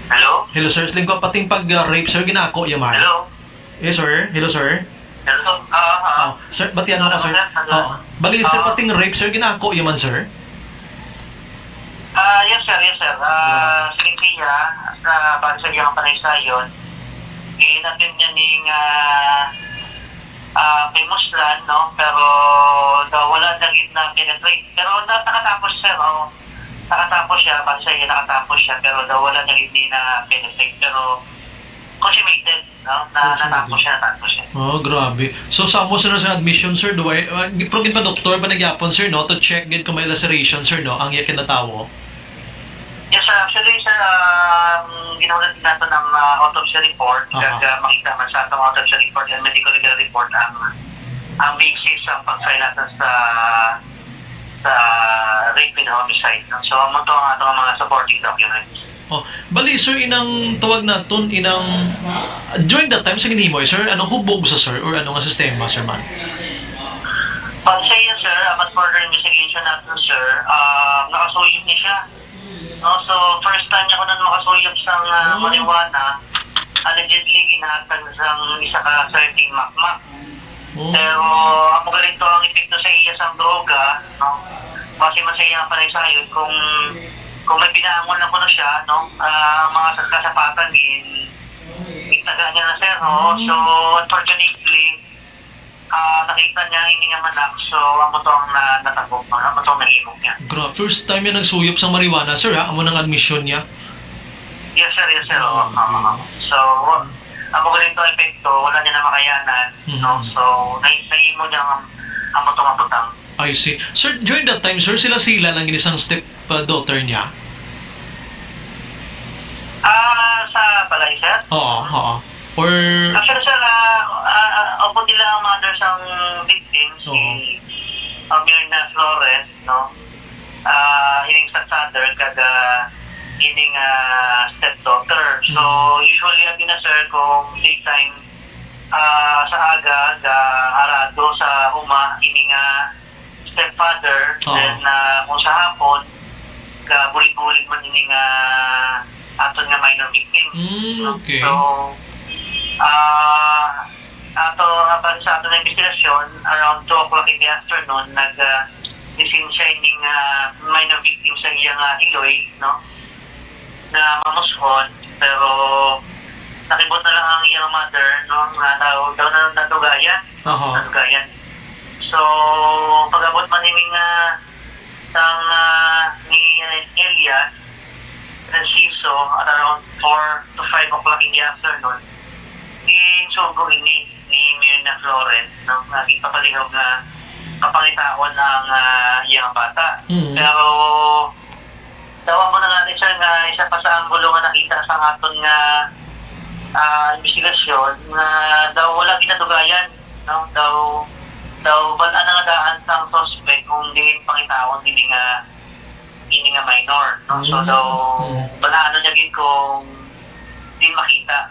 Hello? Hello, sir. Siling ko, pating pag, uh, rape, sir, gin-ako iya man. Hello? Yes, sir. Hello, sir. Hello? Ah, ah. Oh, sir, batian mo ko, sir. Hello, sir. Oh. Bali, sir, ah, pating rape, sir, gin-ako iya man, sir. Ah, yes, sir, yes, sir. Ah, yeah. Siling niya, sa base sa iyang panaysayon, gin-attend niya ning, ah, ah, pimuslan, no? Pero daw wala na gid na penetrate. Pero na-, nakatapos, sir, oh. Nakatapos siya, base sa iya, nakatapos siya, pero daw wala na gid na penetrate. Pero Consummated, no? Na, Consummated. Natapos siya, natapos siya. Oh, grabe. So, sa amo, sir, sa admission, sir, do I, uh, pero ginpa-doktor pa na gyapon, sir, no? To check gid kung may laceration, sir, no? Ang iya kinatawo. Yes, sir. Actually, sir, um, ginahulat nato ng, uh, autopsy report. Aha. Kag, uh, makita man sa atong autopsy report and medical legal report ang, ang basis sa pag-file natin sa, sa rape with homicide, no? So, amo to ang atong mga supporting documents. Oh, bali, sir, inang tawag naton, inang, ah, during that time, sa ginhimo, eh, sir, ano, hubog sa, sir, or ano nga sistema, sir, man? Pag sa iya, sir, ah, but further investigation natin, sir, ah, nakasuyop ni siya. No, so, first time niya ko nun makasuyop sang, ah, Oh. marijuana, allegedly ginhatag sang isa ka certain makmak. Oh. Pero, amo gali to ang epekto sa iya sang droga, no? Base man sa iya nga panaysayod, kung, kung may pinaangon na kuno siya, no? Ah, ang mga sa-, kasapatan, gin-, gintaga niya na, sir, no? Mm. So, unfortunately, ah, nakita niya ini nga manak, so, amo to ang na-, natabo, no? Amo to ang nahimo niya. Gra-, first time niya nagsuyop sa marijuana, sir, ha? Amo nang admission niya? Yes, sir. Yes, sir. Oo. Ah, ah, ah. So, wa-, amo gali to epekto, wala niya na makayanan, Mhm. no? So, nai-, nahimo niya ang amo to nga butang. I see. Sir, during that time, sir, sila-sila lang gid sang step, uh, daughter niya? Ah, sa balay, sir? Oo, oo. Or Actually, sir, ah, ah, ah, upod nila ang mother sang victim, si, Oo. ah, Mirna Flores, no? Ah, ining stepfather, kag, ah, ining, ah, stepdaughter. So, Mm. usually, abi na, sir, kung daytime, ah, sa aga, ga-arado sa uma, ining, ah, stepfather, Oo. then, ah, kung sa hapon, gabulig-bulig man ini nga aton nga minor victim. Mm, No? okay. So, ah, ato, apan sa aton nga investigasyon, around two o'clock in the afternoon, nag, ah, lisensya ini nga minor victim sa iya nga iloy, no? Nga mamushon, pero nakibot na lang ang iyang mother, no, nga daw, daw na nadugayan, Aha. nadugayan. So, pag-abot man ni nga sang, ah, ni Elias Narciso at around four to five o'clock in the afternoon, ginsugo ini ni Mirna Flores, no, nga ginpapalihog nga kapangitaon ang, ah, iyang bata. Mm. Pero daw amo na nga ni, sir, nga isa pa sa anggulo nga nakita sa aton nga, ah, investigasyon nga daw wala ginadugayan, no? Daw, daw bal-an na nga daan sang suspect kung diin pangitaon ini nga, ini nga minor, no? So, Mm. daw Mm. bal-anon niya gid kung diin makita.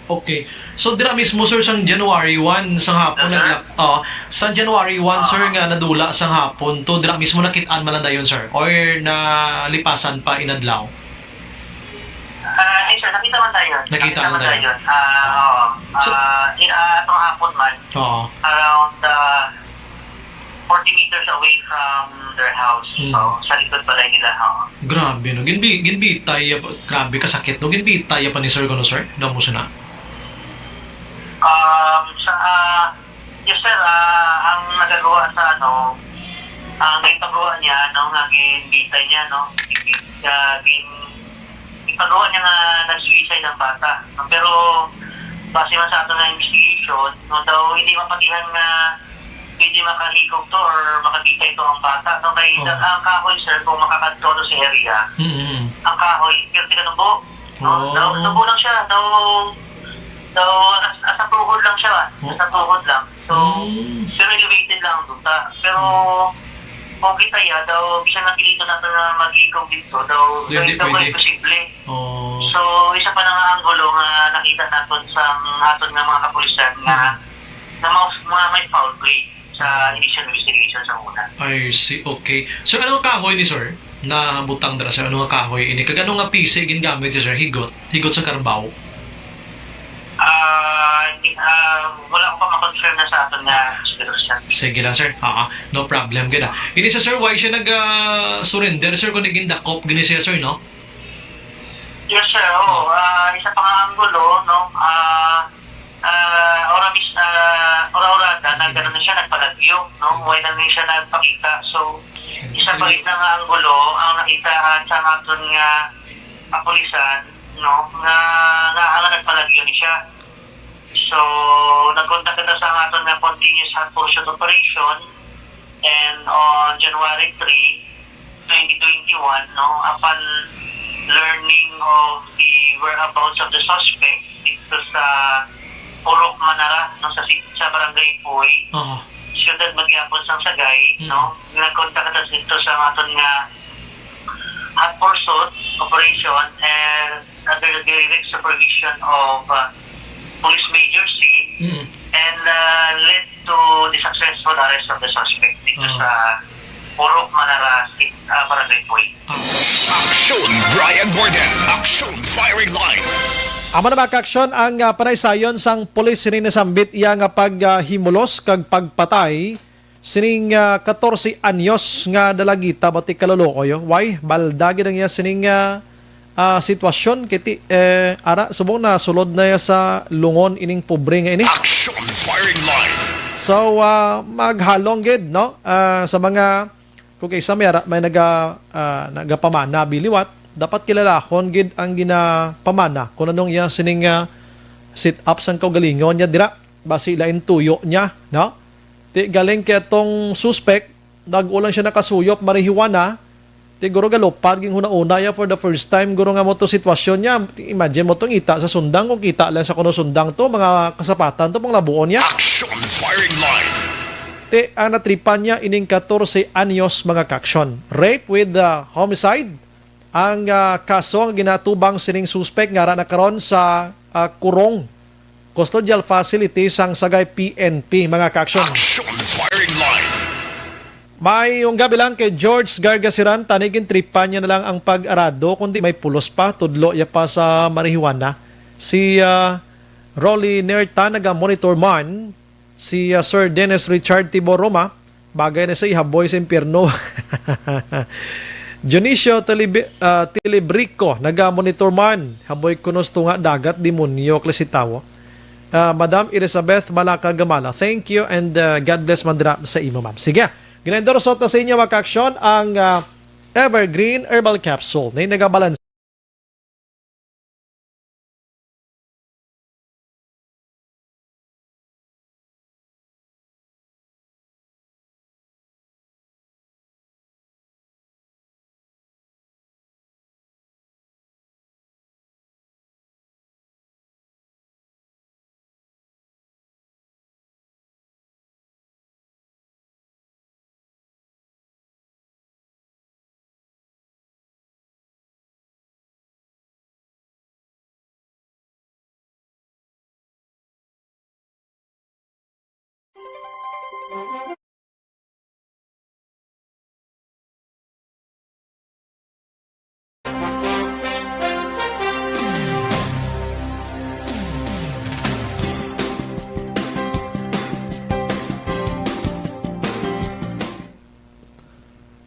Okay. So, dira mismo, sir, sang January one, sang hapon, Aha. nagla-, oh, sang January one, sir, Ah. nga nadula sang hapon to, dira mismo nakit-an man lang dayon, sir? Or nalipasan pa inadlaw? Ah, yes, sir. Nakita man dayon. Nakita Nakita man man dayon. dayon. Ah, oo. So Ah, i-, ah, atong hapon man. Oo. Around, ah, forty meters away from their house. Mm. So, sa likod balay nila, oo. Grabe, no? Ginbi-, ginbitay, uh, grabe kasakit, no? Ginbitay pa ni sir, kuno, sir? Daw mo siya na? Um, sa, ah, yes, sir, ah, ang nagagawa sa, ano, ang ginpagawa niya, no, nga ginbitay niya, no? Gin-, ah, gin-, ginpagawa niya nga nag-suicide ang bata. Pero, base man sa ato nga investigation, no, daw hindi mapatihan nga pwede makahigog to or makabitay to ang bata, no? Kay Oh. ang kahoy, sir, kung makakadto to sa area, Mm-hmm. ang kahoy, pirti ka tubo. No? Oh. Daw, tubo lang siya. Daw, daw, as, as a tuhod lang siya. Oo. As a tuhod lang. So, Mm. pero elevated lang ang duta. Pero, Mm. kung kita ya, daw, bisan nga piliton nato nga maghigog dito, daw, Hindi daw, daw pwede. Imposible. Oh. So, isa pa na nga anggulo nga nakita naton sa aton nga mga kapulisan nga, Mm. nga mga, mga may foul play sa initial investigation sa una. I see. Okay. Sir, ano nga kahoy ni sir? Nabutang dira, sir. Ano nga kahoy ini? Kag ano nga pisi gingamit ni sir? Higot? Higot sa karbaw? Ah, di, ah, wala ko pa ma-confirm na sa aton nga investigasyon. Sige lang, sir. Ah, ah. No problem, gid, ah. Ini sa sir, why siya nag, ah, surrender, sir, kung naging dakop gini siya, sir, no? Yes, sir. Oo. Oh. Ah, isa pa nga anggulo, no? Ah, ah, ora mis-, ah, ora-orada, nag-, ano na siya, nagpalagyo, no? Why na rin siya nagpakita? So, isa pa rin nga anggulo ang nakita sa aton nga kapulisan no, nga, nga, nga nagpalagyo ni siya. So, nagkontak kita sa aton nga continuous hot pursuit operation, and on January three, twenty twenty-one, no, upon learning of the whereabouts of the suspect dito sa Purok Manara, no, sa si-, sa Barangay Puy, Oo. Siyudad Magyapon sang Sagay, Mm. no, nagkontak kita dito sa aton nga hot pursuit operation and under the direct supervision of, uh, Police Major C, Mm. and, uh, led to the successful arrest of the suspect dito Ah. sa Purok Manara, uh, Barangay Puy. Aksyon, Brian Warden. Aksyon, firing line. Amo na, mga kaaksyon, ang, ah, panaysayon sang pulis sini nasambit iya nga paghimulos kag pagpatay sining, ah, katorse anyos nga dalagita, bati kaluluoy, oh. Why? Balda gid ang iya sining, ah, ah, sitwasyon, kay ti-, eh, ara, subong na sulod na iya sa lungon ining pobre nga ini. Action firing line. So, ah, maghalong gid, no? Ah, sa mga, kung kay isa may ara, may naga-, ah, nagapamana biliwat, dapat kilalahon gid ang ginapamana kung anong iya sining, ah, sit-up sang kaugalingon niya dira. Basi lain tuyo niya, no? Ti galing kay atong suspect, nag-ulan siya nakasuyop marijuana. Ti guro galupad ging hunahuna ya for the first time, guro nga mo to sitwasyon niya. Ti imagine mo to, ngita sa sundang, kung kita lang sa kuno sundang to, mga kasapatan to, panglabuon niya. Action firing line. Ti ang natripan niya ining katorse anyos, mga kaaksyon. Rape with, uh, homicide. Ang, ah, kaso nga ginatubang sining suspek nga ara na karon sa, ah, kurong, custodial facility sang Sagay P N P, mga kaaksyon. Action firing line. Maayong gabi lang kay George Gargasiran, tani gintripan niya na lang ang pag-arado, kundi may pulos pa, tudlo iya pa sa marijuana. Si, ah, Rolly Nerta, naga-monitor man, si, ah, Sir Dennis Richard Tibor Roma, bagay na sa ihaboy sa impyerno. Dionisio Tilibi-, ah, Tilibrico, naga-monitor man. Haboy kunos tunga dagat, demonyo, klase tawo. Ah, Madam Elizabeth Malaka Gamala, thank you and, ah, God bless man dira sa imo, ma'am. Sige, gina-endorse ta sa inyo, mga kaaksyon, ang, ah, Evergreen Herbal Capsule. Na nagabalanse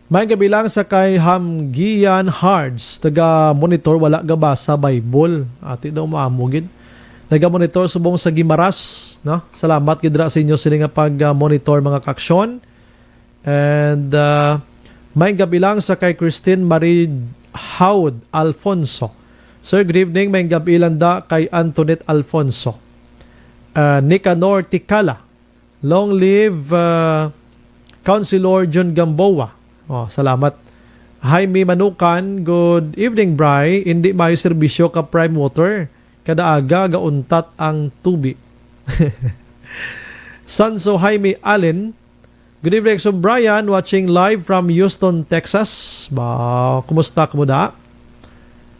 May gabi lang sa kay Hamgian Hards, taga-monitor, wala gabasa Bible. Ati daw maamo gid. Naga-monitor subong sa Guimaras, no? Salamat gid ra sa inyo sini nga pag-monitor, mga kaaksyon. And, uh, may gabi lang sa kay Christine Marie Howard Alfonso. Sir, good evening. May gabi lang da kay Antoinette Alfonso. Uh, Nicanor Tikala. Long live, uh, Councilor John Gamboa. Oh, salamat. Jaime Manukan, good evening, Bri. Hindi may serbisyo ka Prime Water. Kada aga, gauntat ang tubi. Sanso Jaime Allen, good evening, Exo Brian, watching live from Houston, Texas. Ba, kumusta ka mo da?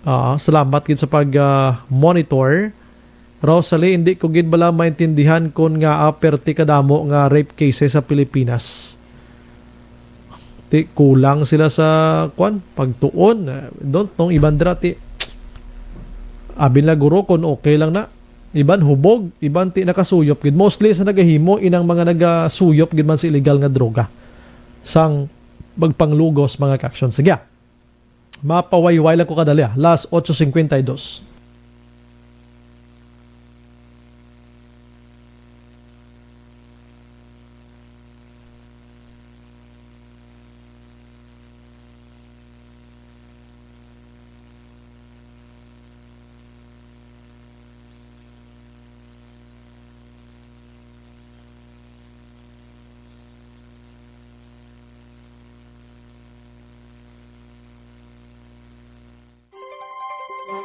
Ah, salamat gid sa pag, ah, monitor. Rosalie, hindi ko gid bala maintindihan kon ngaa perti kadamo nga rape cases sa Pilipinas. Ti, kulang sila sa, kwan, pagtuon. Eh, don't know, iban dira, ti, abi nila guro kon okay lang na. Iban hubog, iban ti nakasuyop gid. Mostly sa nagahimo, inang mga nagasuyop gid man sa illegal nga droga. Sang magpanglugos, mga kaaksyon. Sige, ah. Mapawayway lang ko kadali, ah. Las otso cincuenta y dos. Aga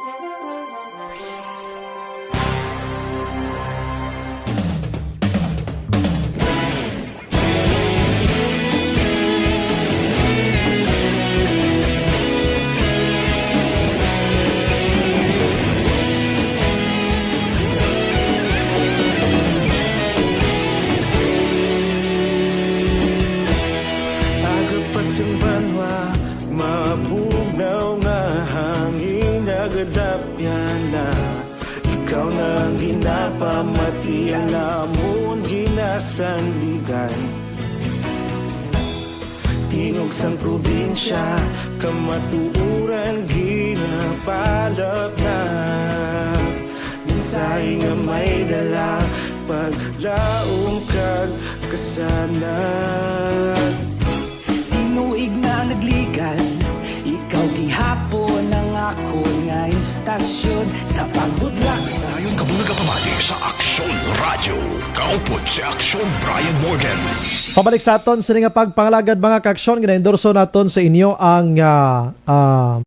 pa sang banwa, mabugnaw nga hangin nagadapyan na. Ikaw na ang ginapamati, ang amon ginasandigan. Tingog sang probinsya, kamatuoran ginapalapnap. Mensahe nga may dala, paglaom kag kasanag. Tinuig na nagligad, ikaw gihapon ang akon nga istasyon sa pagbudlak sa Dayon ka muna kapamati sa Aksyon Radio. Kaupod si Aksyon Brian Morgan. Pabalik sa aton sini nga pagpangalagad, mga kaaksyon, ginaendorso naton sa inyo ang, ah, ah,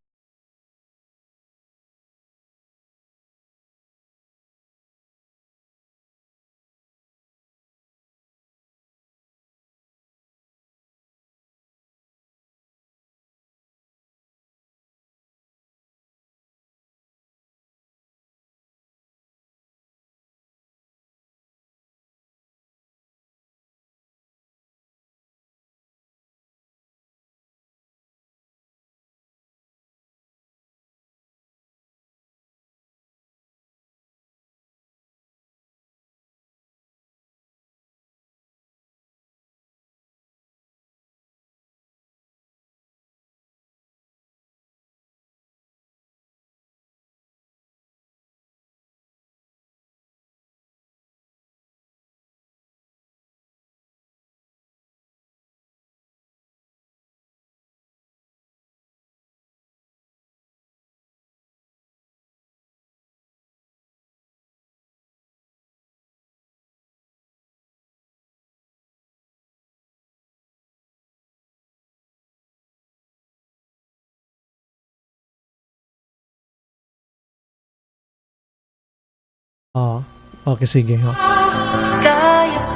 Oh, okay, sige, oh.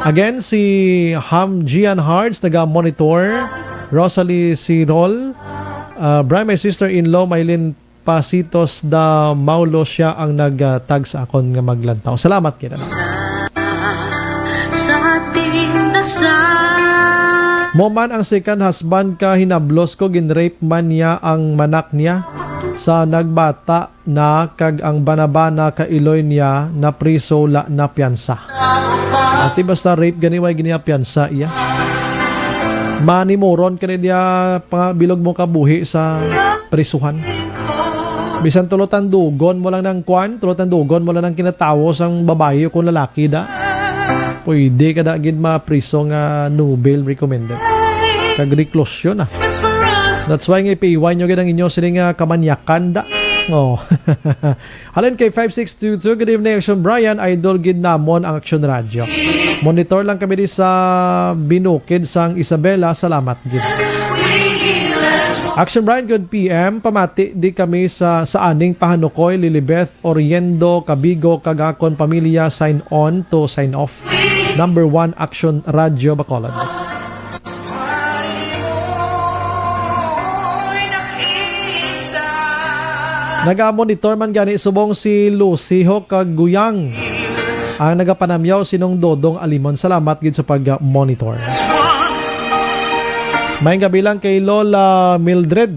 Again, si Ham Gian Hards, naga-monitor. Rosalie Sirol. Ah, Brian, my sister-in-law, Mylene Pasitos da Maulo, siya ang nag-, ah, tag sa akon nga maglantaw. Salamat gid, ano? Sa tindasan. Mo man ang second husband ka, hinablos ko, gin-rape man niya ang manak niya. Sa nagbata na kag ang banabana ka iloy niya napriso, la na piyansa. Ati, basta rape gani, way gini piyansa iya. Manimuron ka na diya, pa bilog mo kabuhi sa prisuhan. Bisan tulo tandugon mo lang ng kwan, tulo tandugon mo lang ng kinatawo sang babayi o kung lalaki da. Pwede ka da gid mapriso nga no bail recommended. Kag reclusion, ah. That's why nga ipiiwan nyo gid ang inyo sini nga kamanyakan da. Oh. Halin kay five six two two, good evening, Action Brian. Idol gid namon ang Action Radio. Monitor lang kami di sa Binukid sang Isabela. Salamat gid. Action Brian, good P M. Pamati di kami sa, sa aning pahanukoy, Lilibeth Oriendo Cabigo, kag akon pamilya, sign on to sign off. Number one, Action Radio Bacolod. Naga-monitor man gani subong si Lucy Ho kag Guyang ang nagapanamyaw, sinong Dodong Alimon. Salamat gid sa pag-monitor. Maayong gabi lang kay Lola Mildred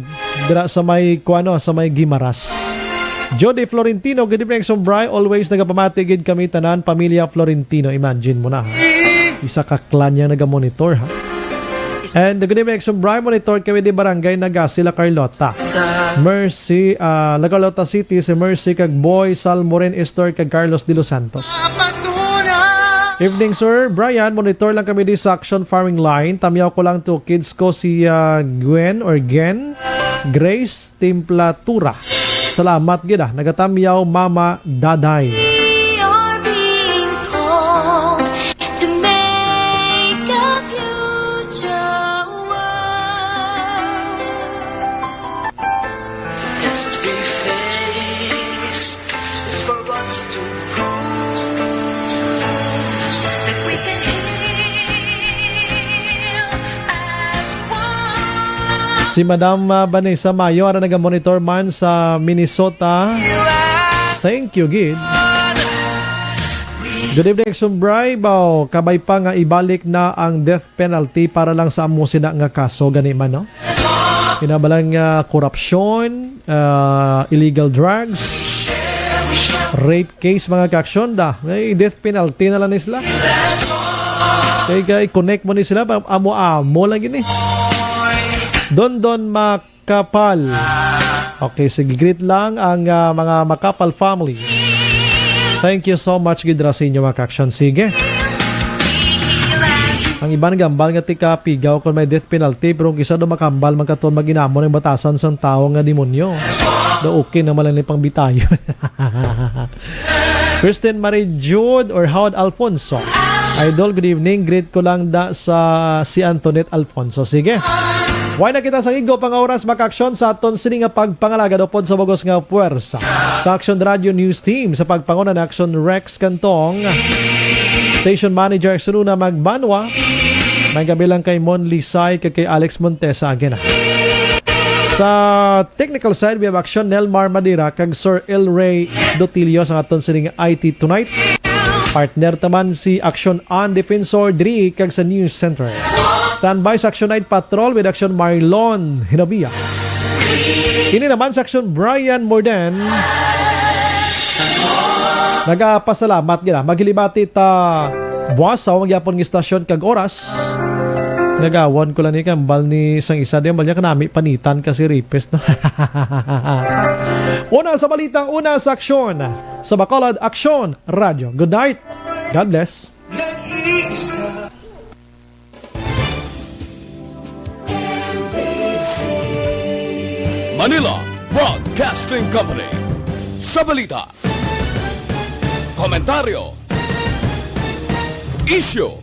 dira sa may, kuano, sa may Guimaras. Jody Florentino, good evening, Sombray. Always nagapamati gid kami tanan, pamilya Florentino. Imagine mo na, ha? Isa ka clan yang nagamonitor, ha? And good evening, Sombray. Monitor kami di Barangay Nagasi, La Carlota. Mercy, ah, La Carlota City, si Mercy kag Boy, Sal Moren, Estor kag Carlos de los Santos. Evening, Sir Brian. Monitor lang kami di sa Action Farming Line. Tamyaw ko lang to kids ko, si, ah, Gwen or Gen, Grace, Timplatura. Salamat gid, ah. Nagatamyaw, Mama, Daday. We are being called to make a future world. Let's be fair. Si Madam, ah, Vanessa Mayo, ara naga-monitor man sa Minnesota. Thank you, gid. Good evening, Action Bri. Baw, kabay pa nga ibalik na ang death penalty para lang sa amo sina nga kaso gani man, no? Kinabalang, ah, korupsyon, ah, illegal drugs, rape case, mga ka-action da. May death penalty na lang ni sila. Kay, kay connect mo ni sila, pa-, amo-amo lang gini. Don Don Makapal. Okay, sige, greet lang ang, ah, mga Makapal family. Thank you so much, gid ra sa inyo, mga ka-action. Sige. Ang iban gambal nga tika pigaw kung may death penalty, pero kisa do makambal man katon mag-inamo ng batasan sang tawo nga demonyo. Do okay naman lang ni pangbitayon. Kristen Marie Jude or Howard Alfonso. Idol, good evening. Greet ko lang da sa si Antoinette Alfonso. Sige. Why na kita sa igo pang oras, mga ka-action, sa aton sini nga pagpangalagad upod sa bugos nga puwersa. Sa Action Radio News Team, sa pagpanguna ni Action Rex Cantong, Station Manager Sununa Magbanwa, may gabi lang kay Mon Lisay kag kay Alex Montesa Aguina. Sa technical side, we have Action Nelmar Madira kag Sir El Rey Dotilio sa aton sining I T Tonight. Partner taman si Action An Defensor diri kag sa News Center. Standby sa Action Night Patrol with Action Marlon Hinobia. Ini naman sa Action Brian Morden. Nagapasalamat gina. Maghilibati ta buwas sa gyapon nga istasyon kag oras. Nagawon ko lang ni kambal ni sang isa di, bal niya kanami panitan kasi rapist, no? Una sa balita, una sa aksyon. Sa Bacolod, Aksyon Radyo. Good night. God bless. Manila Broadcasting Company. Sa balita, komentaryo, isyu,